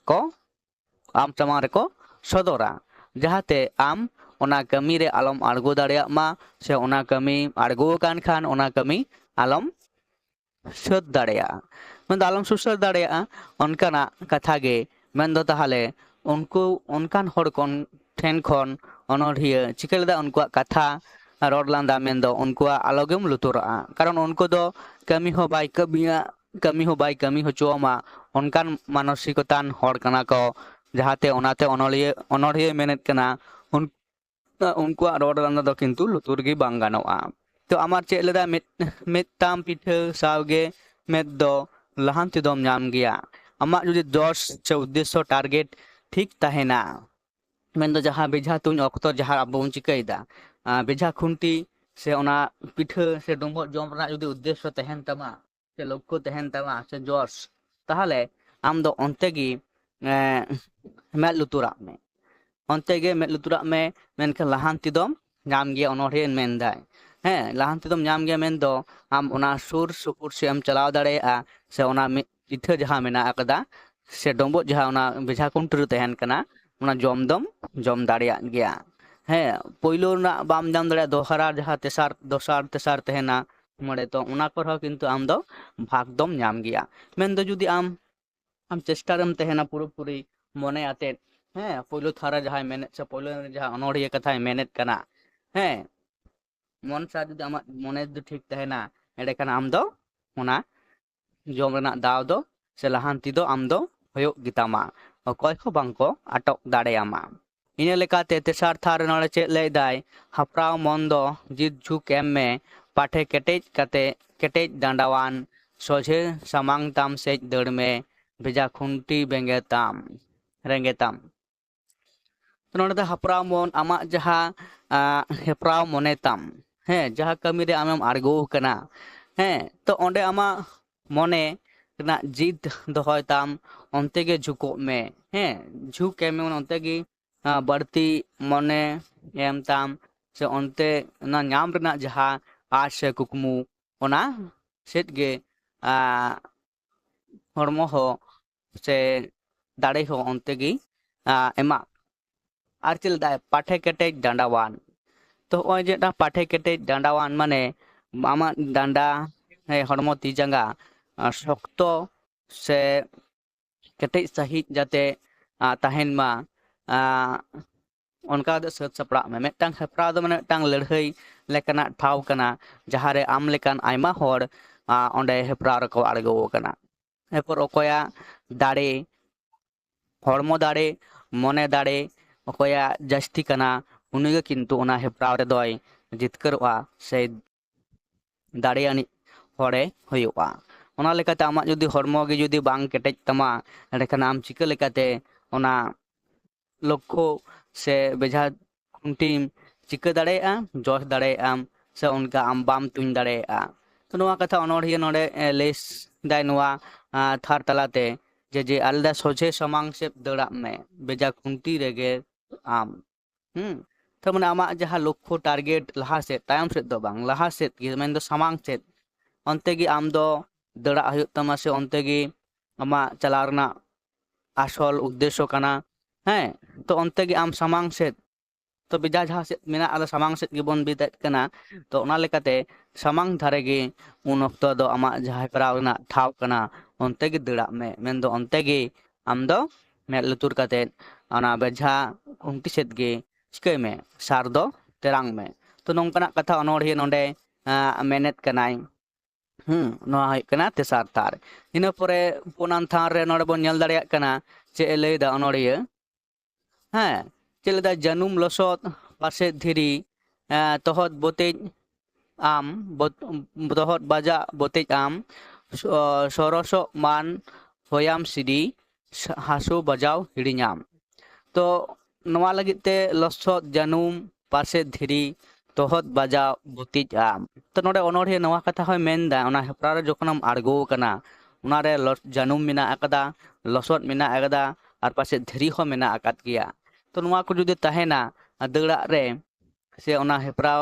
ᱠᱚ ᱟᱢ ᱥᱟᱢᱟᱝ ᱨᱮᱠᱚ ᱥᱚᱫᱚᱨᱟ, ᱡᱟᱦᱟᱸᱛᱮ ᱟᱢ ᱚᱱᱟ ᱠᱟᱹᱢᱤ ᱨᱮ ᱟᱞᱚᱢ ᱟᱬᱜᱚ ᱫᱟᱲᱮᱭᱟᱜ ᱢᱟ, ᱥᱮ ᱚᱱᱟ ᱠᱟᱹᱢᱤ ᱟᱬᱜᱚ ᱟᱠᱟᱱ ᱠᱷᱟᱱ ᱚᱱᱟ ᱠᱟᱹᱢᱤ ᱟᱞᱚᱢ ᱥᱟᱹᱛ ᱫᱟᱲᱮᱭᱟᱜᱼᱟ, ᱢᱮᱱᱫᱚ ᱟᱞᱚᱢ ᱥᱩᱥᱟᱹᱨ ᱫᱟᱲᱮᱭᱟᱜᱼᱟ, ᱚᱱᱠᱟᱱᱟᱜ ᱠᱟᱛᱷᱟ ᱜᱮ᱾ ᱢᱮᱱᱫᱚ ᱛᱟᱦᱚᱞᱮ ᱩᱱᱠᱩ ᱚᱱᱠᱟᱱ ᱦᱚᱲ ᱠᱚ ᱴᱷᱮᱱ ᱠᱷᱚᱱ ᱚᱱᱚᱬᱦᱤᱭᱟᱹ ᱪᱤᱠᱟᱹ ᱞᱮᱫᱟ, ᱩᱱᱠᱩᱣᱟᱜ ᱠᱟᱛᱷᱟ ᱨᱚᱲ ᱞᱟᱸᱫᱟ ᱢᱮᱱᱫᱚ ᱩᱱᱠᱩᱣᱟᱜ ᱟᱞᱚᱜᱮᱢ ᱞᱩᱛᱩᱨᱟᱜᱼᱟ, ᱠᱟᱨᱚᱱ ᱩᱱᱠᱩ ᱫᱚ ᱠᱟᱹᱢᱤ ᱦᱚᱸ ᱵᱟᱭ ᱠᱟᱹᱢᱤᱭᱟ, ᱠᱟᱹᱢᱤ ᱦᱚᱸ ᱵᱟᱭ ᱠᱟᱹᱢᱤ ᱦᱚᱪᱚ ᱟᱢᱟ, ᱚᱱᱠᱟᱱ ᱢᱟᱱᱚᱥᱤᱠᱚᱛᱟᱱ ᱦᱚᱲ ᱠᱟᱱᱟ ᱠᱚ, ᱡᱟᱦᱟᱸᱛᱮ ᱚᱱᱟᱛᱮ ᱚᱱᱚᱞᱤᱭᱟᱹ ᱚᱱᱚᱬᱦᱤᱭᱟᱹᱭ ᱢᱮᱱᱮᱫ ᱠᱟᱱᱟ, ᱩᱱ-, ᱩᱱᱠᱩᱣᱟᱜ ᱨᱚᱲ ᱞᱟᱸᱫᱟ ᱫᱚ ᱠᱤᱱᱛᱩ ᱞᱩᱛᱩᱨ ᱜᱮ ᱵᱟᱝ ᱜᱟᱱᱚᱜᱼᱟ᱾ ᱛᱚ ᱟᱢᱟᱨ ᱪᱮᱫ ᱞᱮᱫᱟ, ᱢᱮᱫ, ᱢᱮᱫ ᱛᱟᱢ ᱯᱤᱴᱷᱟᱹ ᱥᱟᱶᱜᱮ ᱢᱮᱫ ᱫᱚ ᱞᱟᱦᱟᱱᱛᱤ ᱫᱚᱢ ᱧᱟᱢ ᱜᱮᱭᱟ᱾ ᱟᱢᱟᱜ ᱡᱩᱫᱤ ᱡᱚᱥ ᱥᱮ ᱩᱫᱽᱫᱮᱥᱥᱚ target ᱴᱷᱤᱠ ᱛᱟᱦᱮᱱᱟ, ᱢᱮᱱᱫᱚ ᱡᱟᱦᱟᱸ ᱵᱮᱡᱷᱟ ᱛᱩᱧ ᱚᱠᱛᱚ ᱡᱟᱦᱟᱸ ᱟᱵᱚ ᱵᱚᱱ ᱪᱤᱠᱟᱹᱭᱮᱫᱟ, ᱟᱸ, ᱵᱮᱡᱷᱟ ᱠᱷᱩᱱᱴᱤ ᱥᱮ ᱚᱱᱟ ᱯᱤᱴᱷᱟᱹ ᱥᱮ ᱰᱩᱸᱵᱩᱜ ᱡᱚᱢ ᱨᱮᱱᱟᱜ ᱡᱩᱫᱤ ᱩᱫᱽᱫᱮᱥᱥᱚ ᱛᱟᱦᱮᱱ ᱛᱟᱢᱟ, ᱥᱮ ᱞᱚᱠᱠᱷᱚ ᱛᱟᱦᱮᱱ ᱛᱟᱢᱟ, ᱥᱮ ᱡᱚᱥ, ᱛᱟᱦᱚᱞᱮ ᱟᱢ ᱫᱚ ᱚᱱᱛᱮ ᱜᱮ ᱮᱸ, ᱢᱮᱫ ᱞᱩᱛᱩᱨᱟᱜ ᱢᱮ᱾ ᱚᱱᱛᱮ ᱜᱮ ᱢᱮᱫ ᱞᱩᱛᱩᱨᱟᱜ ᱢᱮ, ᱢᱮᱱᱠᱷᱟᱱ ᱞᱟᱦᱟᱱᱛᱤ ᱫᱚᱢ ᱧᱟᱢ ᱜᱮᱭᱟ, ᱚᱱᱚᱬᱦᱤᱭᱟᱹ ᱢᱮᱱᱫᱟᱭ᱾ ᱦᱮᱸ, ᱞᱟᱦᱟᱱᱛᱤ ᱫᱚᱢ ᱧᱟᱢ ᱜᱮᱭᱟ ᱢᱮᱱᱫᱚ ᱟᱢ ᱚᱱᱟ ᱥᱩᱨ ᱥᱩᱯᱩᱨ ᱥᱮᱫ ᱮᱢ ᱪᱟᱞᱟᱣ ᱫᱟᱲᱮᱭᱟᱜᱼᱟ, ᱥᱮ ᱚᱱᱟ ᱢᱤᱫ ᱤᱛᱟᱹ ᱡᱟᱦᱟᱸ ᱢᱮᱱᱟᱜ ᱟᱠᱟᱫᱟ, ᱥᱮ ᱰᱚᱸᱵᱚᱜ ᱡᱟᱦᱟᱸ ᱚᱱᱟ ᱵᱮᱡᱷᱟ ᱠᱷᱩᱱᱴᱤ ᱨᱮ ᱛᱟᱦᱮᱱ ᱠᱟᱱᱟ, ᱚᱱᱟ ᱡᱚᱢ ᱫᱚᱢ ᱡᱚᱢ ᱫᱟᱲᱮᱭᱟᱜ ᱜᱮᱭᱟ᱾ ᱦᱮᱸ, ᱯᱳᱭᱞᱳ ᱨᱮᱱᱟᱜ ᱵᱟᱢ ᱧᱟᱢ ᱫᱟᱲᱮᱭᱟᱜᱼᱟ, ᱫᱚᱥᱟᱨ ᱡᱟᱦᱟᱸ ᱛᱮᱥᱟᱨ, ᱫᱚᱥᱟᱨ ᱛᱮᱥᱟᱨ ᱛᱟᱦᱮᱱᱟ, ᱢᱚᱬᱮ, ᱛᱚ ᱚᱱᱟ ᱠᱚᱨᱮ ᱦᱚᱸ ᱠᱤᱱᱛᱩ ᱟᱢ ᱫᱚ ᱵᱷᱟᱜᱽ ᱫᱚᱢ ᱧᱟᱢ ᱜᱮᱭᱟ᱾ ᱢᱮᱱᱫᱚ ᱡᱩᱫᱤ ᱟᱢ ᱟᱢ ᱪᱮᱥᱴᱟ ᱨᱮᱢ ᱛᱟᱦᱮᱱᱟ ᱯᱩᱨᱟᱹᱯᱩᱨᱤ ᱢᱚᱱᱮ ᱟᱛᱮᱫ, ᱦᱮᱸ, ᱯᱳᱭᱞᱳ ᱛᱷᱟᱨ ᱨᱮ ᱡᱟᱦᱟᱸᱭ ᱢᱮᱱᱮᱫ ᱥᱮ ᱯᱳᱭᱞᱳ ᱨᱮ ᱡᱟᱦᱟᱸ ᱚᱱᱚᱬᱦᱤᱭᱟᱹ ᱠᱟᱛᱷᱟᱭ ᱢᱮᱱᱮᱫ ᱠᱟᱱᱟ, ᱦᱮᱸ, ᱢᱚᱱ ᱥᱟᱶ ᱡᱩᱫᱤ ᱟᱢᱟᱜ ᱢᱚᱱᱮ ᱡᱩᱫᱤ ᱴᱷᱤᱠ ᱛᱟᱦᱮᱱᱟ, ᱮᱸᱰᱮᱠᱷᱟᱱ ᱟᱢ ᱫᱚ ᱚᱱᱟ ᱡᱚᱢ ᱨᱮᱱᱟᱜ ᱫᱟᱣ ᱫᱚ ᱥᱮ ᱞᱟᱦᱟᱱᱛᱤ ᱫᱚ ᱟᱢ ᱫᱚ ᱦᱩᱭᱩᱜ ᱜᱮᱛᱟᱢᱟ, ᱚᱠᱚᱭ ᱦᱚᱸ ᱵᱟᱝ ᱠᱚ ᱟᱴᱚᱠ ᱫᱟᱲᱮᱭᱟᱢᱟ᱾ ᱤᱱᱟᱹ ᱞᱮᱠᱟᱛᱮ ᱛᱮᱥᱟᱨ ᱛᱷᱟᱨ ᱨᱮ ᱱᱚᱰᱮ ᱪᱮᱫ ᱞᱟᱹᱭ ᱫᱟᱭ? ᱦᱟᱯᱲᱟᱣ ᱢᱚᱱ ᱫᱚ ᱡᱤᱛ ᱡᱷᱩᱸᱠ ᱮᱢ ᱢᱮ, ᱯᱟᱴᱷᱮ ᱠᱮᱴᱮᱡ ᱠᱟᱛᱮ, ᱠᱮᱴᱮᱡ ᱰᱟᱸᱰᱟᱣᱟᱱ, ᱥᱚᱡᱷᱮ ᱥᱟᱢᱟᱝ ᱛᱟᱢ ᱥᱮᱡ ᱫᱟᱹᱲ ᱢᱮ, ᱵᱷᱮᱡᱟ ᱠᱷᱩᱱᱴᱤ ᱵᱮᱸᱜᱮ ᱛᱟᱢ, ᱨᱮᱸᱜᱮ ᱛᱟᱢ᱾ ᱛᱚ ᱱᱚᱰᱮ ᱫᱚ ᱦᱟᱯᱲᱟᱣ ᱢᱚᱱ, ᱟᱢᱟᱜ ᱡᱟᱦᱟᱸ, ᱟᱸ, ᱦᱮᱯᱨᱟᱣ ᱢᱚᱱᱮ ᱛᱟᱢ, ᱦᱮᱸ, ᱡᱟᱦᱟᱸ ᱠᱟᱹᱢᱤ ᱨᱮ ᱟᱢᱮᱢ ᱟᱬᱜᱚ ᱟᱠᱟᱱᱟ, ᱦᱮᱸ, ᱛᱚ ᱚᱸᱰᱮ ᱟᱢᱟᱜ ᱢᱚᱱᱮ ᱨᱮᱱᱟᱜ ᱡᱤᱫ ᱫᱚᱦᱚᱭ ᱛᱟᱢ, ᱚᱱᱛᱮ ᱜᱮ ᱡᱷᱩᱠᱚᱜ ᱢᱮ, ᱦᱮᱸ, ᱡᱷᱩᱠ ᱮᱢ ᱢᱮ, ᱚᱱᱛᱮ ᱜᱮ, ᱟᱸ, ᱵᱟᱹᱲᱛᱤ ᱢᱚᱱᱮ ᱮᱢ ᱛᱟᱢ, ᱥᱮ ᱚᱱᱛᱮ ᱚᱱᱟ ᱧᱟᱢ ᱨᱮᱱᱟᱜ ᱡᱟᱦᱟᱸ ᱟᱥ ᱥᱮ ᱠᱩᱠᱢᱩ, ᱚᱱᱟ ᱥᱮᱫ ᱜᱮ, ᱟᱸ, ᱦᱚᱲᱢᱚ ᱦᱚᱸ ᱥᱮ ᱫᱟᱲᱮ ᱦᱚᱸ ᱚᱱᱛᱮ ᱜᱮ, ᱟᱸ, ᱮᱢᱟ᱾ ᱟᱨ ᱪᱮᱫ ᱞᱮᱠᱟ ᱯᱟᱴᱷᱮ ᱠᱮᱴᱮᱡ ᱰᱟᱸᱰᱟᱣᱟᱱ᱾ ᱛᱚ ᱦᱚᱸᱜᱼᱚᱭ ᱡᱮ ᱢᱤᱫᱴᱟᱝ ᱯᱟᱴᱷᱮ ᱠᱮᱴᱮᱡ ᱰᱟᱸᱰᱟᱣᱟᱱ ᱢᱟᱱᱮ ᱟᱢᱟᱜ ᱰᱟᱸᱰᱟ, ᱦᱮᱸ, ᱦᱚᱲᱢᱚ ᱛᱤ ᱡᱟᱸᱜᱟ, ᱟᱸ, ᱥᱚᱠᱛᱚ ᱥᱮ ᱠᱮᱴᱮᱡ ᱥᱟᱺᱦᱤᱡ ᱡᱟᱛᱮ, ᱟᱸ, ᱛᱟᱦᱮᱱ ᱢᱟ, ᱟᱸ, ᱚᱱᱠᱟ ᱠᱟᱛᱮ ᱥᱟᱹᱛ ᱥᱟᱯᱲᱟᱜ ᱢᱮ᱾ ᱢᱤᱫᱴᱟᱝ ᱦᱮᱯᱨᱟᱣ ᱫᱚ ᱢᱟᱱᱮ ᱢᱤᱫᱴᱟᱝ ᱞᱟᱹᱲᱦᱟᱹᱭ ᱞᱮᱠᱟᱱᱟᱜ ᱴᱷᱟᱶ ᱠᱟᱱᱟ, ᱡᱟᱦᱟᱸ ᱨᱮ ᱟᱢ ᱞᱮᱠᱟᱱ ᱟᱭᱢᱟ ᱦᱚᱲ, ᱟᱸ, ᱚᱸᱰᱮ ᱦᱮᱯᱨᱟᱣ ᱨᱮᱠᱚ ᱟᱬᱜᱚ ᱟᱠᱟᱱᱟ᱾ ᱮᱨᱯᱚᱨ ᱚᱠᱚᱭᱟᱜ ᱫᱟᱲᱮ, ᱦᱚᱲᱢᱚ ᱫᱟᱲᱮ, ᱢᱚᱱᱮ ᱫᱟᱲᱮ ᱚᱠᱚᱭᱟᱜ ᱡᱟᱹᱥᱛᱤ ᱠᱟᱱᱟ, ᱩᱱᱤᱜᱮ ᱠᱤᱱᱛᱩ ᱚᱱᱟ ᱦᱮᱯᱨᱟᱣ ᱨᱮᱫᱚᱭ ᱡᱤᱛᱠᱟᱹᱨᱚᱜᱼᱟ ᱥᱮ ᱫᱟᱲᱮ ᱟᱹᱱᱤᱡ ᱦᱚᱲᱮ ᱦᱩᱭᱩᱜᱼᱟ᱾ ᱚᱱᱟ ᱞᱮᱠᱟᱛᱮ ᱟᱢᱟᱜ ᱡᱩᱫᱤ ᱦᱚᱲᱢᱚ ᱜᱮ ᱡᱩᱫᱤ ᱵᱟᱝ ᱠᱮᱴᱮᱡ ᱛᱟᱢᱟ, ᱮᱸᱰᱮᱠᱷᱟᱱ ᱟᱢ ᱪᱤᱠᱟᱹ ᱞᱮᱠᱟᱛᱮ ᱚᱱᱟ ᱞᱚᱠᱠᱷᱚ ᱥᱮ ᱵᱮᱡᱷᱟ ᱠᱷᱩᱱᱴᱤᱢ ᱪᱤᱠᱟᱹ ᱫᱟᱲᱮᱭᱟᱜᱼᱟ, ᱡᱚᱥ ᱫᱟᱲᱮᱭᱟᱜᱼᱟᱢ, ᱥᱮ ᱚᱱᱠᱟ ᱟᱢ ᱵᱟᱢ ᱛᱩᱧ ᱫᱟᱲᱮᱭᱟᱜᱼᱟ᱾ ᱛᱚ ᱱᱚᱣᱟ ᱠᱟᱛᱷᱟ ᱚᱱᱚᱬᱦᱤᱭᱟᱹ ᱱᱚᱰᱮ, ᱮ, ᱞᱟᱹᱭ ᱫᱟᱭ ᱱᱚᱣᱟ, ᱟ, ᱛᱷᱟᱨ ᱛᱟᱞᱟᱛᱮ ᱡᱮ ᱡᱮ ᱟᱞᱮ ᱫᱚ ᱥᱚᱡᱷᱮ ᱥᱟᱢᱟᱝ ᱥᱮᱫ ᱫᱟᱹᱲᱟᱜ ᱢᱮ, ᱵᱮᱡᱟ ᱠᱷᱩᱱᱴᱤ ᱨᱮᱜᱮ ᱟᱢ᱾ ᱦᱩᱸ᱾ ᱛᱟᱨ ᱢᱟᱱᱮ ᱟᱢᱟᱜ ᱡᱟᱦᱟᱸ ᱞᱚᱠᱠᱷᱚ, target, ᱞᱟᱦᱟ ᱥᱮᱫ, ᱛᱟᱭᱚᱢ ᱥᱮᱫ ᱫᱚ ᱵᱟᱝ, ᱞᱟᱦᱟ ᱥᱮᱫ ᱜᱮ, ᱢᱮᱱᱫᱚ ᱥᱟᱢᱟᱝ ᱥᱮᱫ, ᱚᱱᱛᱮ ᱜᱮ ᱟᱢ ᱫᱚ ᱫᱟᱹᱲᱟᱜ ᱦᱩᱭᱩᱜ ᱛᱟᱢᱟ, ᱥᱮ ᱚᱱᱛᱮ ᱜᱮ ᱟᱢᱟᱜ ᱪᱟᱞᱟᱣ ᱨᱮᱱᱟᱜ ᱟᱥᱚᱞ ᱩᱫᱽᱫᱮᱥᱥᱚ ᱠᱟᱱᱟ᱾ ᱦᱮᱸ, ᱛᱚ ᱚᱱᱛᱮ ᱜᱮ ᱟᱢ ᱥᱟᱢᱟᱝ ᱥᱮᱫ, ᱛᱚ ᱵᱮᱡᱟ ᱡᱟᱦᱟᱸ ᱥᱮᱫ ᱢᱮᱱᱟᱜ, ᱟᱞᱮ ᱥᱟᱢᱟᱝ ᱥᱮᱫ ᱜᱮᱵᱚᱱ ᱵᱤᱫᱮᱫ ᱠᱟᱱᱟ᱾ ᱛᱚ ᱚᱱᱟ ᱞᱮᱠᱟᱛᱮ ᱥᱟᱢᱟᱝ ᱫᱷᱟᱨᱮ ᱜᱮ ᱩᱱ ᱚᱠᱛᱚ ᱫᱚ ᱟᱢᱟᱜ ᱡᱟᱦᱟᱸ ᱦᱮᱯᱨᱟᱣ ᱨᱮᱱᱟᱜ ᱴᱷᱟᱶ ᱠᱟᱱᱟ, ᱚᱱᱛᱮ ᱜᱮ ᱫᱟᱹᱲᱟᱜ ᱢᱮ, ᱢᱮᱱᱫᱚ ᱚᱱᱛᱮ ᱜᱮ ᱟᱢ ᱫᱚ ᱢᱮᱫ ᱞᱩᱛᱩᱨ ᱠᱟᱛᱮᱫ ᱚᱱᱟ ᱵᱮᱡᱷᱟ ᱠᱷᱩᱱᱴᱤ ᱥᱮᱫ ᱜᱮ ᱪᱤᱠᱟᱹᱭ ᱢᱮ, ᱥᱟᱨ ᱫᱚ ᱛᱮᱨᱟᱝ ᱢᱮ᱾ ᱛᱚ ᱱᱚᱝᱠᱟᱱᱟᱜ ᱠᱟᱛᱷᱟ ᱚᱱᱚᱬᱦᱤᱭᱟᱹ ᱱᱚᱰᱮ, ᱟᱸ, ᱢᱮᱱᱮᱫ ᱠᱟᱱᱟᱭ᱾ ᱦᱩᱸ, ᱱᱚᱣᱟ ᱦᱩᱭᱩᱜ ᱠᱟᱱᱟ ᱛᱮᱥᱟᱨ ᱛᱷᱟᱨ᱾ ᱤᱱᱟᱹ ᱯᱚᱨᱮ ᱯᱩᱱᱟᱱ ᱛᱷᱟᱨ ᱨᱮ ᱱᱚᱰᱮ ᱵᱚᱱ ᱧᱮᱞ ᱫᱟᱲᱮᱭᱟᱜ ᱠᱟᱱᱟ ᱪᱮᱫ ᱮ ᱞᱟᱹᱭᱫᱟ ᱚᱱᱚᱬᱦᱤᱭᱟᱹ᱾ ᱦᱮᱸ, ᱪᱮᱫ ᱞᱟᱹᱭᱫᱟ? ᱡᱟᱹᱱᱩᱢ ᱞᱚᱥᱚᱫ ᱯᱟᱥᱮᱡ ᱫᱷᱤᱨᱤ, ᱮᱸ, ᱛᱚᱦᱚᱫ ᱵᱚᱛᱮᱡ ᱟᱢ, ᱵᱚᱛ-, ᱛᱚᱦᱚᱫ ᱵᱟᱡᱟᱜ ᱵᱚᱛᱮᱡ ᱟᱢ, ᱥᱚ-, ᱥᱚᱨᱚᱥᱚᱜ ᱢᱟᱱ ᱦᱚᱭᱟᱢ ᱥᱤᱰᱤ, ᱥᱟ-, ᱦᱟᱹᱥᱩ ᱵᱟᱡᱟᱣ ᱦᱤᱲᱤᱧᱟᱢ᱾ ᱛᱚ ᱱᱚᱣᱟ ᱞᱟᱹᱜᱤᱫ ᱛᱮ ᱞᱚᱥᱚᱫ, ᱡᱟᱹᱱᱩᱢ, ᱯᱟᱥᱮᱡ ᱫᱷᱤᱨᱤ, ᱛᱚᱦᱚᱫ ᱵᱟᱡᱟᱣ ᱵᱚᱛᱮᱡ ᱟᱢ᱾ ᱛᱚ ᱱᱚᱰᱮ ᱚᱱᱚᱬᱦᱤᱭᱟᱹ ᱱᱚᱣᱟ ᱠᱟᱛᱷᱟ ᱦᱚᱸᱭ ᱢᱮᱱᱫᱟ, ᱚᱱᱟ ᱦᱮᱯᱨᱟᱣ ᱨᱮ ᱡᱚᱠᱷᱚᱱᱮᱢ ᱟᱬᱜᱚ ᱟᱠᱟᱱᱟ, ᱚᱱᱟᱨᱮ ᱞᱚ-, ᱡᱟᱹᱱᱩᱢ ᱢᱮᱱᱟᱜ ᱟᱠᱟᱫᱟ, ᱞᱚᱥᱚᱫ ᱢᱮᱱᱟᱜ ᱟᱠᱟᱫᱟ, ᱟᱨ ᱯᱟᱥᱮᱡ ᱫᱷᱤᱨᱤ ᱦᱚᱸ ᱢᱮᱱᱟᱜ ᱟᱠᱟᱫ ᱜᱮᱭᱟ᱾ ᱛᱚ ᱱᱚᱣᱟ ᱠᱚ ᱡᱩᱫᱤ ᱛᱟᱦᱮᱱᱟ ᱫᱟᱹᱲᱟᱜ ᱨᱮ, ᱥᱮ ᱚᱱᱟ ᱦᱮᱯᱨᱟᱣ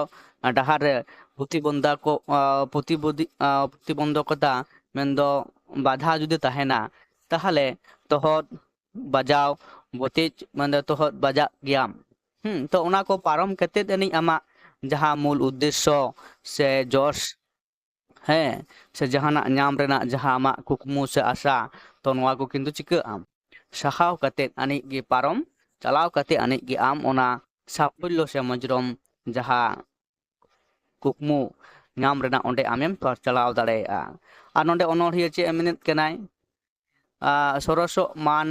ᱰᱟᱦᱟᱨ ᱨᱮ ᱯᱨᱚᱛᱤᱵᱚᱱᱫᱷᱟ ᱠᱚ, ᱟ, ᱯᱨᱚᱛᱤᱵᱚᱫᱷᱤ-, ᱟ, ᱯᱨᱚᱛᱤᱵᱚᱱᱫᱷᱚᱠᱚᱛᱟ, ᱢᱮᱱᱫᱚ ᱵᱟᱫᱷᱟ ᱡᱩᱫᱤ ᱛᱟᱦᱮᱱᱟ, ᱛᱟᱦᱚᱞᱮ ᱛᱚᱦᱚᱫ ᱵᱟᱡᱟᱣ ᱵᱚᱛᱮᱡ, ᱢᱮᱱᱫᱚ ᱛᱚᱦᱚᱫ ᱵᱟᱡᱟᱜ ᱜᱮᱭᱟᱢ᱾ ᱦᱩᱸ, ᱛᱚ ᱚᱱᱟ ᱠᱚ ᱯᱟᱨᱚᱢ ᱠᱟᱛᱮᱫ ᱟᱹᱱᱤᱡ ᱟᱢᱟᱜ ᱡᱟᱦᱟᱸ ᱢᱩᱞ ᱩᱫᱽᱫᱮᱥᱥᱚ ᱥᱮ ᱡᱚᱥ, ᱦᱮᱸ, ᱥᱮ ᱡᱟᱦᱟᱱᱟᱜ ᱧᱟᱢ ᱨᱮᱱᱟᱜ ᱡᱟᱦᱟᱸ ᱟᱢᱟᱜ ᱠᱩᱠᱢᱩ ᱥᱮ ᱟᱥᱟ, ᱛᱚ ᱱᱚᱣᱟ ᱠᱚ ᱠᱤᱱᱛᱩ ᱪᱤᱠᱟᱹᱜ ᱟᱢ? ᱥᱟᱦᱟᱣ ᱠᱟᱛᱮᱫ ᱟᱹᱱᱤᱡ ᱜᱮ ᱯᱟᱨᱚᱢ ᱪᱟᱞᱟᱣ ᱠᱟᱛᱮᱫ ᱟᱹᱱᱤᱡ ᱜᱮ ᱟᱢ ᱚᱱᱟ ᱥᱟᱯᱷᱚᱞᱞᱚ ᱥᱮ ᱢᱚᱡᱽᱨᱚᱢ ᱡᱟᱦᱟᱸ ᱠᱩᱠᱢᱩ ᱧᱟᱢ ᱨᱮᱱᱟᱜ ᱚᱸᱰᱮ ᱟᱢᱮᱢ ᱪᱟᱞᱟᱣ ᱫᱟᱲᱮᱭᱟᱜᱼᱟ᱾ ᱟᱨ ᱱᱚᱰᱮ ᱚᱱᱚᱬᱦᱤᱭᱟᱹ ᱪᱮᱫ ᱮ ᱢᱮᱱᱮᱫ ᱠᱟᱱᱟᱭ? ᱟ, ᱥᱚᱨᱚᱥᱚᱜ ᱢᱟᱱ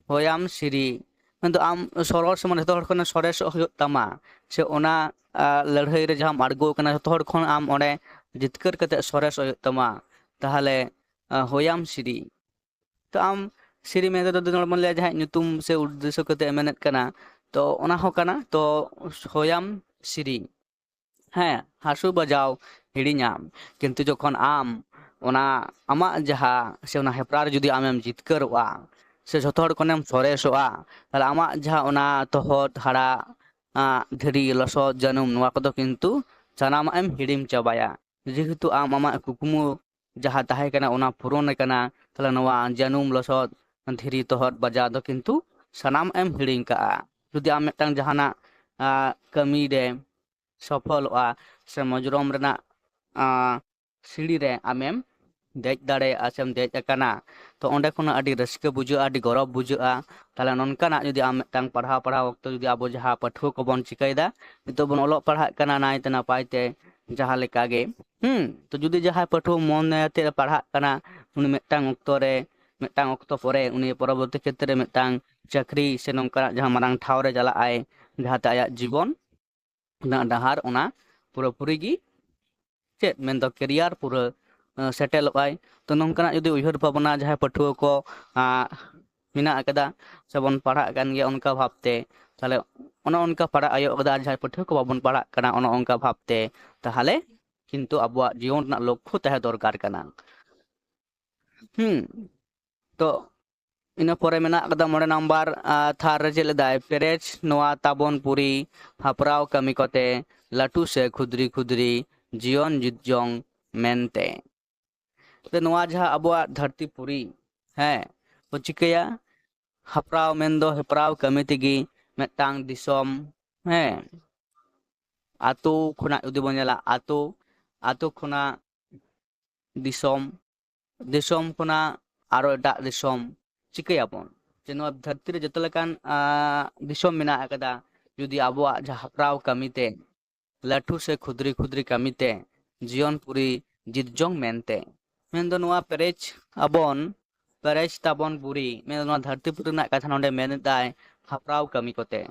ᱦᱚᱭᱟᱢ ᱥᱤᱨᱤ, ᱢᱮᱱᱫᱚ ᱟᱢ ᱥᱚᱨᱚᱥ, ᱢᱟᱱᱮ ᱡᱚᱛᱚ ᱦᱚᱲ ᱠᱷᱚᱱ ᱥᱚᱨᱮᱥᱚᱜ ᱦᱩᱭᱩᱜ ᱛᱟᱢᱟ, ᱥᱮ ᱚᱱᱟ, ᱟ, ᱞᱟᱹᱲᱦᱟᱹᱭ ᱨᱮ ᱡᱟᱦᱟᱸᱢ ᱟᱬᱜᱚ ᱟᱠᱟᱱᱟ, ᱡᱚᱛᱚ ᱦᱚᱲ ᱠᱷᱚᱱ ᱟᱢ ᱚᱸᱰᱮ ᱡᱤᱛᱠᱟᱹᱨ ᱠᱟᱛᱮ ᱥᱚᱨᱮᱥ ᱦᱩᱭᱩᱜ ᱛᱟᱢᱟ, ᱛᱟᱦᱚᱞᱮ, ᱟ, ᱦᱚᱭᱟᱢ ᱥᱤᱨᱤ᱾ ᱛᱚ ᱟᱢ ᱥᱤᱨᱤ ᱢᱮᱱᱛᱮ ᱫᱚ ᱡᱩᱫᱤ ᱵᱚᱱ ᱞᱟᱹᱭᱟ ᱡᱟᱦᱟᱸᱭᱟᱜ ᱧᱩᱛᱩᱢ ᱥᱮ ᱩᱫᱽᱫᱮᱥᱥᱚ ᱠᱟᱛᱮ ᱢᱮᱱᱮᱫ ᱠᱟᱱᱟ, ᱛᱚ ᱚᱱᱟ ᱦᱚᱸ ᱠᱟᱱᱟ, ᱛᱚ ᱦᱚᱭᱟᱢ ᱥᱤᱨᱤ᱾ ᱦᱮᱸ, ᱦᱟᱹᱥᱩ ᱵᱟᱡᱟᱣ ᱦᱤᱲᱤᱧᱟᱢ᱾ ᱠᱤᱱᱛᱩ ᱡᱚᱠᱷᱚᱱ ᱟᱢ ᱚᱱᱟ ᱟᱢᱟᱜ ᱡᱟᱦᱟᱸ ᱥᱮ ᱚᱱᱟ ᱦᱮᱯᱨᱟᱣ ᱨᱮ ᱡᱩᱫᱤ ᱟᱢᱮᱢ ᱡᱤᱛᱠᱟᱹᱨᱚᱜᱼᱟ ᱥᱮ ᱡᱷᱚᱛᱚ ᱦᱚᱲ ᱠᱷᱚᱱᱮᱢ ᱥᱚᱨᱮᱥᱚᱜᱼᱟ, ᱛᱟᱦᱚᱞᱮ ᱟᱢᱟᱜ ᱡᱟᱦᱟᱸ ᱚᱱᱟ ᱛᱚᱦᱚᱫ, ᱦᱟᱲᱟᱜ, ᱟᱸ, ᱫᱷᱤᱨᱤ, ᱞᱚᱥᱚᱫ, ᱡᱟᱹᱱᱩᱢ, ᱱᱚᱣᱟ ᱠᱚᱫᱚ ᱠᱤᱱᱛᱩ ᱥᱟᱱᱟᱢᱟᱜ ᱮᱢ ᱦᱤᱲᱤᱧ ᱪᱟᱵᱟᱭᱟ᱾ ᱡᱮᱦᱮᱛᱩ ᱟᱢ ᱟᱢᱟᱜ ᱠᱩᱠᱢᱩ ᱡᱟᱦᱟᱸ ᱛᱟᱦᱮᱸ ᱠᱟᱱᱟ ᱚᱱᱟ ᱯᱩᱨᱚᱱ ᱟᱠᱟᱱᱟ, ᱛᱟᱦᱚᱞᱮ ᱱᱚᱣᱟ ᱡᱟᱹᱱᱩᱢ, ᱞᱚᱥᱚᱫ, ᱫᱷᱤᱨᱤ, ᱛᱚᱦᱚᱫ ᱵᱟᱡᱟᱣ ᱫᱚ ᱠᱤᱱᱛᱩ ᱥᱟᱱᱟᱢ ᱮᱢ ᱦᱤᱲᱤᱧ ᱠᱟᱜᱼᱟ᱾ ᱡᱩᱫᱤ ᱟᱢ ᱢᱤᱫᱴᱟᱝ ᱡᱟᱦᱟᱱᱟᱜ, ᱟᱸ, ᱠᱟᱹᱢᱤ ᱨᱮ ᱥᱚᱯᱷᱚᱞᱚᱜᱼᱟ ᱥᱮ ᱢᱚᱡᱽᱨᱚᱢ ᱨᱮᱱᱟᱜ, ᱟᱸ, ᱥᱤᱲᱤ ᱨᱮ ᱟᱢᱮᱢ ᱫᱮᱡ ᱫᱟᱲᱮᱭᱟᱜᱼᱟ ᱥᱮᱢ ᱫᱮᱡ ᱟᱠᱟᱱᱟ, ᱛᱚ ᱚᱸᱰᱮ ᱠᱷᱚᱱᱟᱜ ᱟᱹᱰᱤ ᱨᱟᱹᱥᱠᱟᱹ ᱵᱩᱡᱷᱟᱹᱜᱼᱟ, ᱟᱹᱰᱤ ᱜᱚᱨᱚᱵᱽ ᱵᱩᱡᱷᱟᱹᱜᱼᱟ᱾ ᱛᱟᱦᱚᱞᱮ ᱱᱚᱝᱠᱟᱱᱟᱜ ᱡᱩᱫᱤ ᱟᱢ ᱢᱤᱫᱴᱟᱝ ᱯᱟᱲᱦᱟᱣ ᱯᱟᱲᱦᱟᱣ ᱚᱠᱛᱚ ᱡᱩᱫᱤ ᱟᱵᱚ ᱡᱟᱦᱟᱸ ᱯᱟᱹᱴᱷᱩᱣᱟᱹ ᱠᱚᱵᱚᱱ ᱪᱤᱠᱟᱹᱭᱮᱫᱟ, ᱱᱤᱛᱚᱜ ᱵᱚᱱ ᱚᱞᱚᱜ ᱯᱟᱲᱦᱟᱜ ᱠᱟᱱᱟ ᱱᱟᱭᱛᱮ ᱱᱟᱯᱟᱭ ᱛᱮ ᱡᱟᱦᱟᱸ ᱞᱮᱠᱟ ᱜᱮ, ᱦᱩᱸ, ᱛᱚ ᱡᱩᱫᱤ ᱡᱟᱦᱟᱸᱭ ᱯᱟᱹᱴᱷᱩᱣᱟᱹ ᱢᱚᱱᱮ ᱟᱛᱮ ᱯᱟᱲᱦᱟᱜ ᱠᱟᱱᱟ, ᱩᱱᱤ ᱢᱤᱫᱴᱟᱝ ᱚᱠᱛᱚ ᱨᱮ, ᱢᱤᱫᱴᱟᱝ ᱚᱠᱛᱚ ᱯᱚᱨᱮ ᱩᱱᱤ ᱯᱚᱨᱚᱵᱚᱨᱛᱤ ᱠᱷᱮᱛᱨᱮ ᱨᱮ ᱢᱤᱫᱴᱟᱝ ᱪᱟᱹᱠᱨᱤ ᱥᱮ ᱱᱚᱝᱠᱟᱱᱟᱜ ᱡᱟᱦᱟᱸ ᱢᱟᱨᱟᱝ ᱴᱷᱟᱶ ᱨᱮ ᱪᱟᱞᱟᱜ ᱟᱭ, ᱡᱟᱦᱟᱸᱛᱮ ᱟᱭᱟᱜ ᱡᱤᱵᱚᱱ ᱨᱮᱱᱟᱜ ᱰᱟᱦᱟᱨ ᱚᱱᱟ ᱯᱩᱨᱟᱹᱯᱩᱨᱤ ᱜᱮ ᱪᱮᱫ ᱢᱮᱱᱫᱚ career ᱯᱩᱨᱟᱹ, ᱟᱸ, ᱥᱮᱴᱮᱞᱚᱜ ᱟᱭ᱾ ᱛᱚ ᱱᱚᱝᱠᱟᱱᱟᱜ ᱡᱩᱫᱤ ᱩᱭᱦᱟᱹᱨ ᱵᱷᱟᱵᱽᱱᱟ ᱡᱟᱦᱟᱸᱭ ᱯᱟᱹᱴᱷᱩᱣᱟᱹ ᱠᱚ, ᱟᱸ, ᱢᱮᱱᱟᱜ ᱟᱠᱟᱫᱟ ᱥᱮᱵᱚᱱ ᱯᱟᱲᱦᱟᱜ ᱠᱟᱱ ᱜᱮᱭᱟ ᱚᱱᱠᱟ ᱵᱷᱟᱵᱽᱛᱮ, ᱛᱟᱦᱞᱮ ᱚᱱᱮ ᱚᱱᱠᱟ ᱯᱟᱲᱦᱟᱜ ᱟᱭᱚᱜ ᱠᱟᱫᱟ᱾ ᱟᱨ ᱡᱟᱦᱟᱸᱭ ᱯᱟᱹᱴᱷᱩᱣᱟᱹ ᱠᱚ ᱵᱟᱵᱚᱱ ᱯᱟᱲᱦᱟᱜ ᱠᱟᱱᱟ ᱚᱱᱮ ᱚᱱᱠᱟ ᱵᱷᱟᱵᱽᱛᱮ, ᱛᱟᱦᱞᱮ ᱠᱤᱱᱛᱩ ᱟᱵᱚᱣᱟᱜ ᱡᱤᱭᱚᱱ ᱨᱮᱱᱟᱜ ᱞᱚᱠᱠᱷᱚ ᱛᱟᱦᱮᱸ ᱫᱚᱨᱠᱟᱨ ᱠᱟᱱᱟ᱾ ᱦᱩᱸ, ᱛᱚ ᱤᱱᱟᱹ ᱯᱚᱨᱮ ᱢᱮᱱᱟᱜ ᱟᱠᱟᱫᱟ ᱢᱚᱬᱮ ᱱᱟᱢᱵᱟᱨ, ᱟᱸ, ᱛᱷᱟᱨ ᱨᱮ ᱪᱮᱫ ᱞᱮᱫᱟᱭ, ᱯᱮᱨᱮᱡ ᱱᱚᱣᱟ ᱛᱟᱵᱚᱱ ᱯᱩᱨᱤ ᱦᱟᱯᱲᱟᱣ ᱠᱟᱹᱢᱤ ᱠᱚᱛᱮ, ᱞᱟᱹᱴᱩ ᱥᱮ ᱠᱷᱩᱫᱽᱨᱤ ᱠᱷᱩᱫᱽᱨᱤ ᱡᱤᱭᱚᱱ ᱡᱤᱛ ᱡᱚᱝ ᱢᱮᱱᱛᱮ᱾ ᱛᱚ ᱱᱚᱣᱟ ᱡᱟᱦᱟᱸ ᱟᱵᱚᱣᱟᱜ ᱫᱷᱟᱹᱨᱛᱤ ᱯᱩᱨᱤ, ᱦᱮᱸ, ᱠᱚ ᱪᱤᱠᱟᱹᱭᱟ? ᱦᱟᱯᱲᱟᱣ ᱢᱮᱱᱫᱚ ᱦᱮᱯᱨᱟᱣ ᱠᱟᱹᱢᱤ ᱛᱮᱜᱮ ᱢᱤᱫᱴᱟᱝ ᱫᱤᱥᱚᱢ, ᱦᱮᱸ, ᱟᱛᱳ ᱠᱷᱚᱱᱟᱜ ᱡᱩᱫᱤ ᱵᱚᱱ ᱧᱮᱞᱟ, ᱟᱛᱳ, ᱟᱛᱳ ᱠᱷᱚᱱᱟᱜ ᱫᱤᱥᱚᱢ, ᱫᱤᱥᱚᱢ ᱠᱷᱚᱱᱟᱜ ᱟᱨᱚ ᱮᱴᱟᱜ ᱫᱤᱥᱚᱢ᱾ ᱪᱤᱠᱟᱹᱭᱟᱵᱚᱱ ᱡᱮ ᱱᱚᱣᱟ ᱫᱷᱟᱹᱨᱛᱤ ᱨᱮ ᱡᱚᱛᱚ ᱞᱮᱠᱟᱱ, ᱟᱸ, ᱫᱤᱥᱚᱢ ᱢᱮᱱᱟᱜ ᱟᱠᱟᱫᱟ, ᱡᱩᱫᱤ ᱟᱵᱚᱣᱟᱜ ᱡᱟᱦᱟᱸ ᱦᱟᱯᱲᱟᱣ ᱠᱟᱹᱢᱤᱛᱮ, ᱞᱟᱹᱴᱩ ᱥᱮ ᱠᱷᱩᱫᱽᱨᱤ ᱠᱷᱩᱫᱽᱨᱤ ᱠᱟᱹᱢᱤᱛᱮ ᱡᱤᱭᱚᱱ ᱯᱩᱨᱤ ᱡᱤᱛ ᱡᱚᱝ ᱢᱮᱱᱛᱮ᱾ ᱢᱮᱱᱫᱚ ᱱᱚᱣᱟ ᱯᱮᱨᱮᱡ ᱟᱵᱚᱱ, ᱯᱮᱨᱮᱡ ᱛᱟᱵᱚᱱ ᱯᱩᱨᱤ, ᱢᱮᱱᱫᱚ ᱱᱚᱣᱟ ᱫᱷᱟᱹᱨᱛᱤ ᱯᱩᱨᱤ ᱨᱮᱱᱟᱜ ᱠᱟᱛᱷᱟ ᱱᱚᱰᱮ ᱢᱮᱱᱮᱫᱟᱭ ᱦᱟᱯᱲᱟᱣ ᱠᱟᱹᱢᱤ ᱠᱚᱛᱮ᱾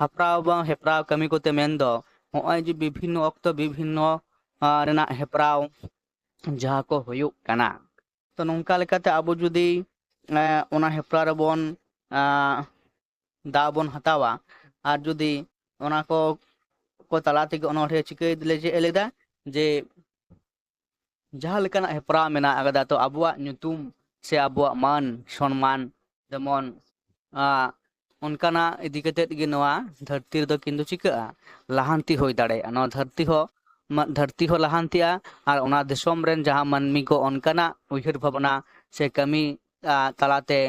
ᱦᱟᱯᱲᱟᱣ ᱵᱟᱝ ᱦᱮᱯᱨᱟᱣ ᱠᱟᱹᱢᱤ ᱠᱚᱛᱮ ᱢᱮᱱᱫᱚ ᱱᱚᱜᱼᱚᱭ ᱡᱮ ᱵᱤᱵᱷᱤᱱᱱᱚ ᱚᱠᱛᱚ ᱵᱤᱵᱷᱤᱱᱱᱚ, ᱟᱸ, ᱨᱮᱱᱟᱜ ᱦᱮᱯᱨᱟᱣ ᱡᱟᱦᱟᱸ ᱠᱚ ᱦᱩᱭᱩᱜ ᱠᱟᱱᱟ᱾ ᱛᱚ ᱱᱚᱝᱠᱟ ᱞᱮᱠᱟᱛᱮ ᱟᱵᱚ ᱡᱩᱫᱤ, ᱮᱸ, ᱚᱱᱟ ᱦᱮᱯᱨᱟᱣ ᱨᱮᱵᱚᱱ, ᱟᱸ, ᱫᱟᱣ ᱵᱚᱱ ᱦᱟᱛᱟᱣᱟ, ᱟᱨ ᱡᱩᱫᱤ ᱚᱱᱟ ᱠᱚ, ᱠᱚ ᱛᱟᱞᱟ ᱛᱮᱜᱮ ᱚᱱᱚᱬᱦᱮ ᱪᱤᱠᱟᱹᱭ ᱞᱮ-, ᱪᱮᱫ ᱮ ᱞᱮᱫᱟ ᱡᱮ ᱡᱟᱦᱟᱸ ᱞᱮᱠᱟᱱᱟᱜ ᱦᱮᱯᱨᱟᱣ ᱢᱮᱱᱟᱜ ᱟᱠᱟᱫᱟ, ᱛᱚ ᱟᱵᱚᱣᱟᱜ ᱧᱩᱛᱩᱢ ᱥᱮ ᱟᱵᱚᱣᱟᱜ ᱢᱟᱱ ᱥᱚᱱᱢᱟᱱ ᱡᱮᱢᱚᱱ, ᱟᱸ, ᱚᱱᱠᱟᱱᱟᱜ ᱤᱫᱤ ᱠᱟᱛᱮᱫ ᱜᱮ ᱱᱚᱣᱟ ᱫᱷᱟᱹᱨᱛᱤ ᱨᱮᱫᱚ ᱠᱤᱱᱛᱩ ᱪᱤᱠᱟᱹᱜᱼᱟ, ᱞᱟᱦᱟᱱᱛᱤ ᱦᱩᱭ ᱫᱟᱲᱮᱭᱟᱜᱼᱟ᱾ ᱱᱚᱣᱟ ᱫᱷᱟᱹᱨᱛᱤ ᱦᱚᱸ ᱢᱟ-, ᱫᱷᱟᱹᱨᱛᱤ ᱦᱚᱸ ᱞᱟᱦᱟᱱᱛᱤᱜᱼᱟ, ᱟᱨ ᱚᱱᱟ ᱫᱤᱥᱚᱢ ᱨᱮᱱ ᱡᱟᱦᱟᱸ ᱢᱟᱹᱱᱢᱤ ᱠᱚ ᱚᱱᱠᱟᱱᱟᱜ ᱩᱭᱦᱟᱹᱨ ᱵᱷᱟᱵᱽᱱᱟ ᱥᱮ ᱠᱟᱹᱢᱤ, ᱟᱸ, ᱛᱟᱞᱟᱛᱮ,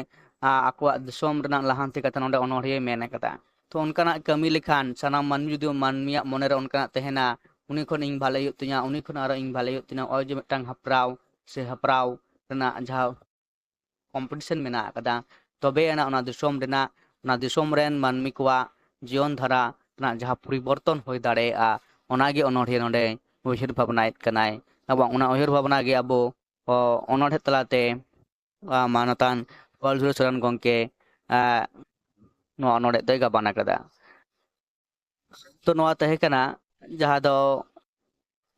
ᱟᱸ, ᱟᱠᱚᱣᱟᱜ ᱫᱤᱥᱚᱢ ᱨᱮᱱᱟᱜ ᱞᱟᱦᱟᱱᱛᱤ ᱠᱟᱛᱷᱟ ᱱᱚᱰᱮ ᱚᱱᱚᱬᱦᱤᱭᱟᱹᱭ ᱢᱮᱱ ᱟᱠᱟᱫᱟ᱾ ᱛᱚ ᱚᱱᱠᱟᱱᱟᱜ ᱠᱟᱹᱢᱤ ᱞᱮᱠᱷᱟᱱ ᱥᱟᱱᱟᱢ ᱢᱟᱹᱱᱢᱤ ᱡᱩᱫᱤ ᱢᱟᱹᱱᱢᱤᱭᱟᱜ ᱢᱚᱱᱮᱨᱮ ᱚᱱᱠᱟᱱᱟᱜ ᱛᱟᱦᱮᱱᱟ, ᱩᱱᱤ ᱠᱷᱚᱱ ᱤᱧ ᱵᱷᱟᱞᱮ ᱦᱩᱭᱩᱜ ᱛᱤᱧᱟ, ᱩᱱᱤ ᱠᱷᱚᱱ ᱟᱨᱚ ᱤᱧ ᱵᱷᱟᱞᱮ ᱦᱩᱭᱩᱜ ᱛᱤᱧᱟ, ᱱᱚᱜᱼᱚᱭ ᱡᱮ ᱢᱤᱫᱴᱟᱝ ᱦᱮᱯᱨᱟᱣ ᱥᱮ ᱦᱮᱯᱨᱟᱣ ᱨᱮᱱᱟᱜ ᱡᱟᱦᱟᱸ ᱠᱚᱢᱯᱤᱴᱤᱥᱮᱱ ᱢᱮᱱᱟᱜ ᱟᱠᱟᱫᱟ, ᱛᱚᱵᱮ ᱟᱱᱟᱜ ᱚᱱᱟ ᱫᱤᱥᱚᱢ ᱨᱮᱱᱟᱜ, ᱚᱱᱟ ᱫᱤᱥᱚᱢ ᱨᱮᱱ ᱢᱟᱹᱱᱢᱤ ᱠᱚᱣᱟᱜ ᱡᱤᱭᱚᱱ ᱫᱷᱟᱨᱟ ᱨᱮᱱᱟᱜ ᱡᱟᱦᱟᱸ ᱯᱚᱨᱤᱵᱚᱨᱛᱚᱱ ᱦᱩᱭ ᱫᱟᱲᱮᱭᱟᱜᱼᱟ, ᱚᱱᱟᱜᱮ ᱚᱱᱚᱬᱦᱤᱭᱟᱹ ᱱᱚᱰᱮ ᱩᱭᱦᱟᱹᱨ ᱵᱷᱟᱵᱽᱱᱟᱭᱮᱫ ᱠᱟᱱᱟᱭ᱾ ᱮᱵᱚᱝ ᱚᱱᱟ ᱩᱭᱦᱟᱹᱨ ᱵᱷᱟᱵᱽᱱᱟ ᱜᱮ ᱟᱵᱚ, ᱚ, ᱚᱱᱚᱬᱦᱮ ᱛᱟᱞᱟᱛᱮ, ᱟ, ᱢᱟᱱᱚᱛᱟᱱ ᱜᱳᱯᱟᱞ ᱪᱚᱸᱫᱽᱨᱚ ᱥᱚᱨᱮᱱ ᱜᱚᱢᱠᱮ, ᱟ, ᱱᱚᱣᱟ ᱚᱱᱚᱬᱦᱮ ᱫᱚᱭ ᱜᱟᱵᱟᱱ ᱟᱠᱟᱫᱟ᱾ ᱛᱚ ᱱᱚᱣᱟ ᱛᱟᱦᱮᱸ ᱠᱟᱱᱟ ᱡᱟᱦᱟᱸ ᱫᱚ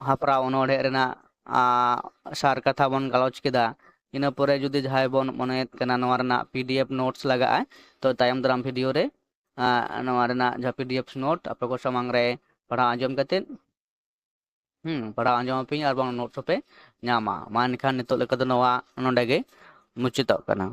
ᱦᱟᱯᱨᱟᱣ ᱚᱱᱚᱬᱦᱮ ᱨᱮᱱᱟᱜ, ᱟ, ᱥᱟᱨ ᱠᱟᱛᱷᱟ ᱵᱚᱱ ᱜᱟᱞᱚᱪ ᱠᱮᱫᱟ᱾ ᱤᱱᱟᱹ ᱯᱚᱨᱮ ᱡᱩᱫᱤ ᱡᱟᱦᱟᱸᱭ ᱵᱚᱱ ᱢᱚᱱᱮᱭᱮᱫ ᱠᱟᱱᱟ ᱱᱚᱣᱟ ᱨᱮᱱᱟᱜ ᱯᱤ ᱰᱤ ᱮᱯᱷ ᱱᱳᱴᱥ ᱞᱟᱜᱟᱜᱼᱟ, ᱛᱚ ᱛᱟᱭᱚᱢ ᱫᱟᱨᱟᱢ ᱵᱷᱤᱰᱤᱭᱳ ᱨᱮ, ᱟ, ᱱᱚᱣᱟ ᱨᱮᱱᱟᱜ ᱡᱟᱦᱟᱸ ᱯᱤ ᱰᱤ ᱮᱯᱷ ᱱᱳᱴ ᱟᱯᱮ ᱠᱚ ᱥᱟᱢᱟᱝ ᱨᱮ ᱯᱟᱲᱦᱟᱣ ᱟᱸᱡᱚᱢ ᱠᱟᱛᱮᱫ, ᱦᱩᱸ, ᱯᱟᱲᱦᱟᱣ ᱟᱸᱡᱚᱢ ᱟᱯᱮᱭᱟᱹᱧ ᱟᱨ ᱵᱟᱝ ᱱᱳᱴᱥ ᱦᱚᱸᱯᱮ ᱧᱟᱢᱟ᱾ ᱢᱟ ᱮᱱᱠᱷᱟᱱ ᱱᱤᱛᱚᱜ ᱞᱮᱠᱟ ᱫᱚ ᱱᱚᱣᱟ ᱱᱚᱰᱮ ᱜᱮ ᱢᱩᱪᱟᱹᱫᱚᱜ ᱠᱟᱱᱟ᱾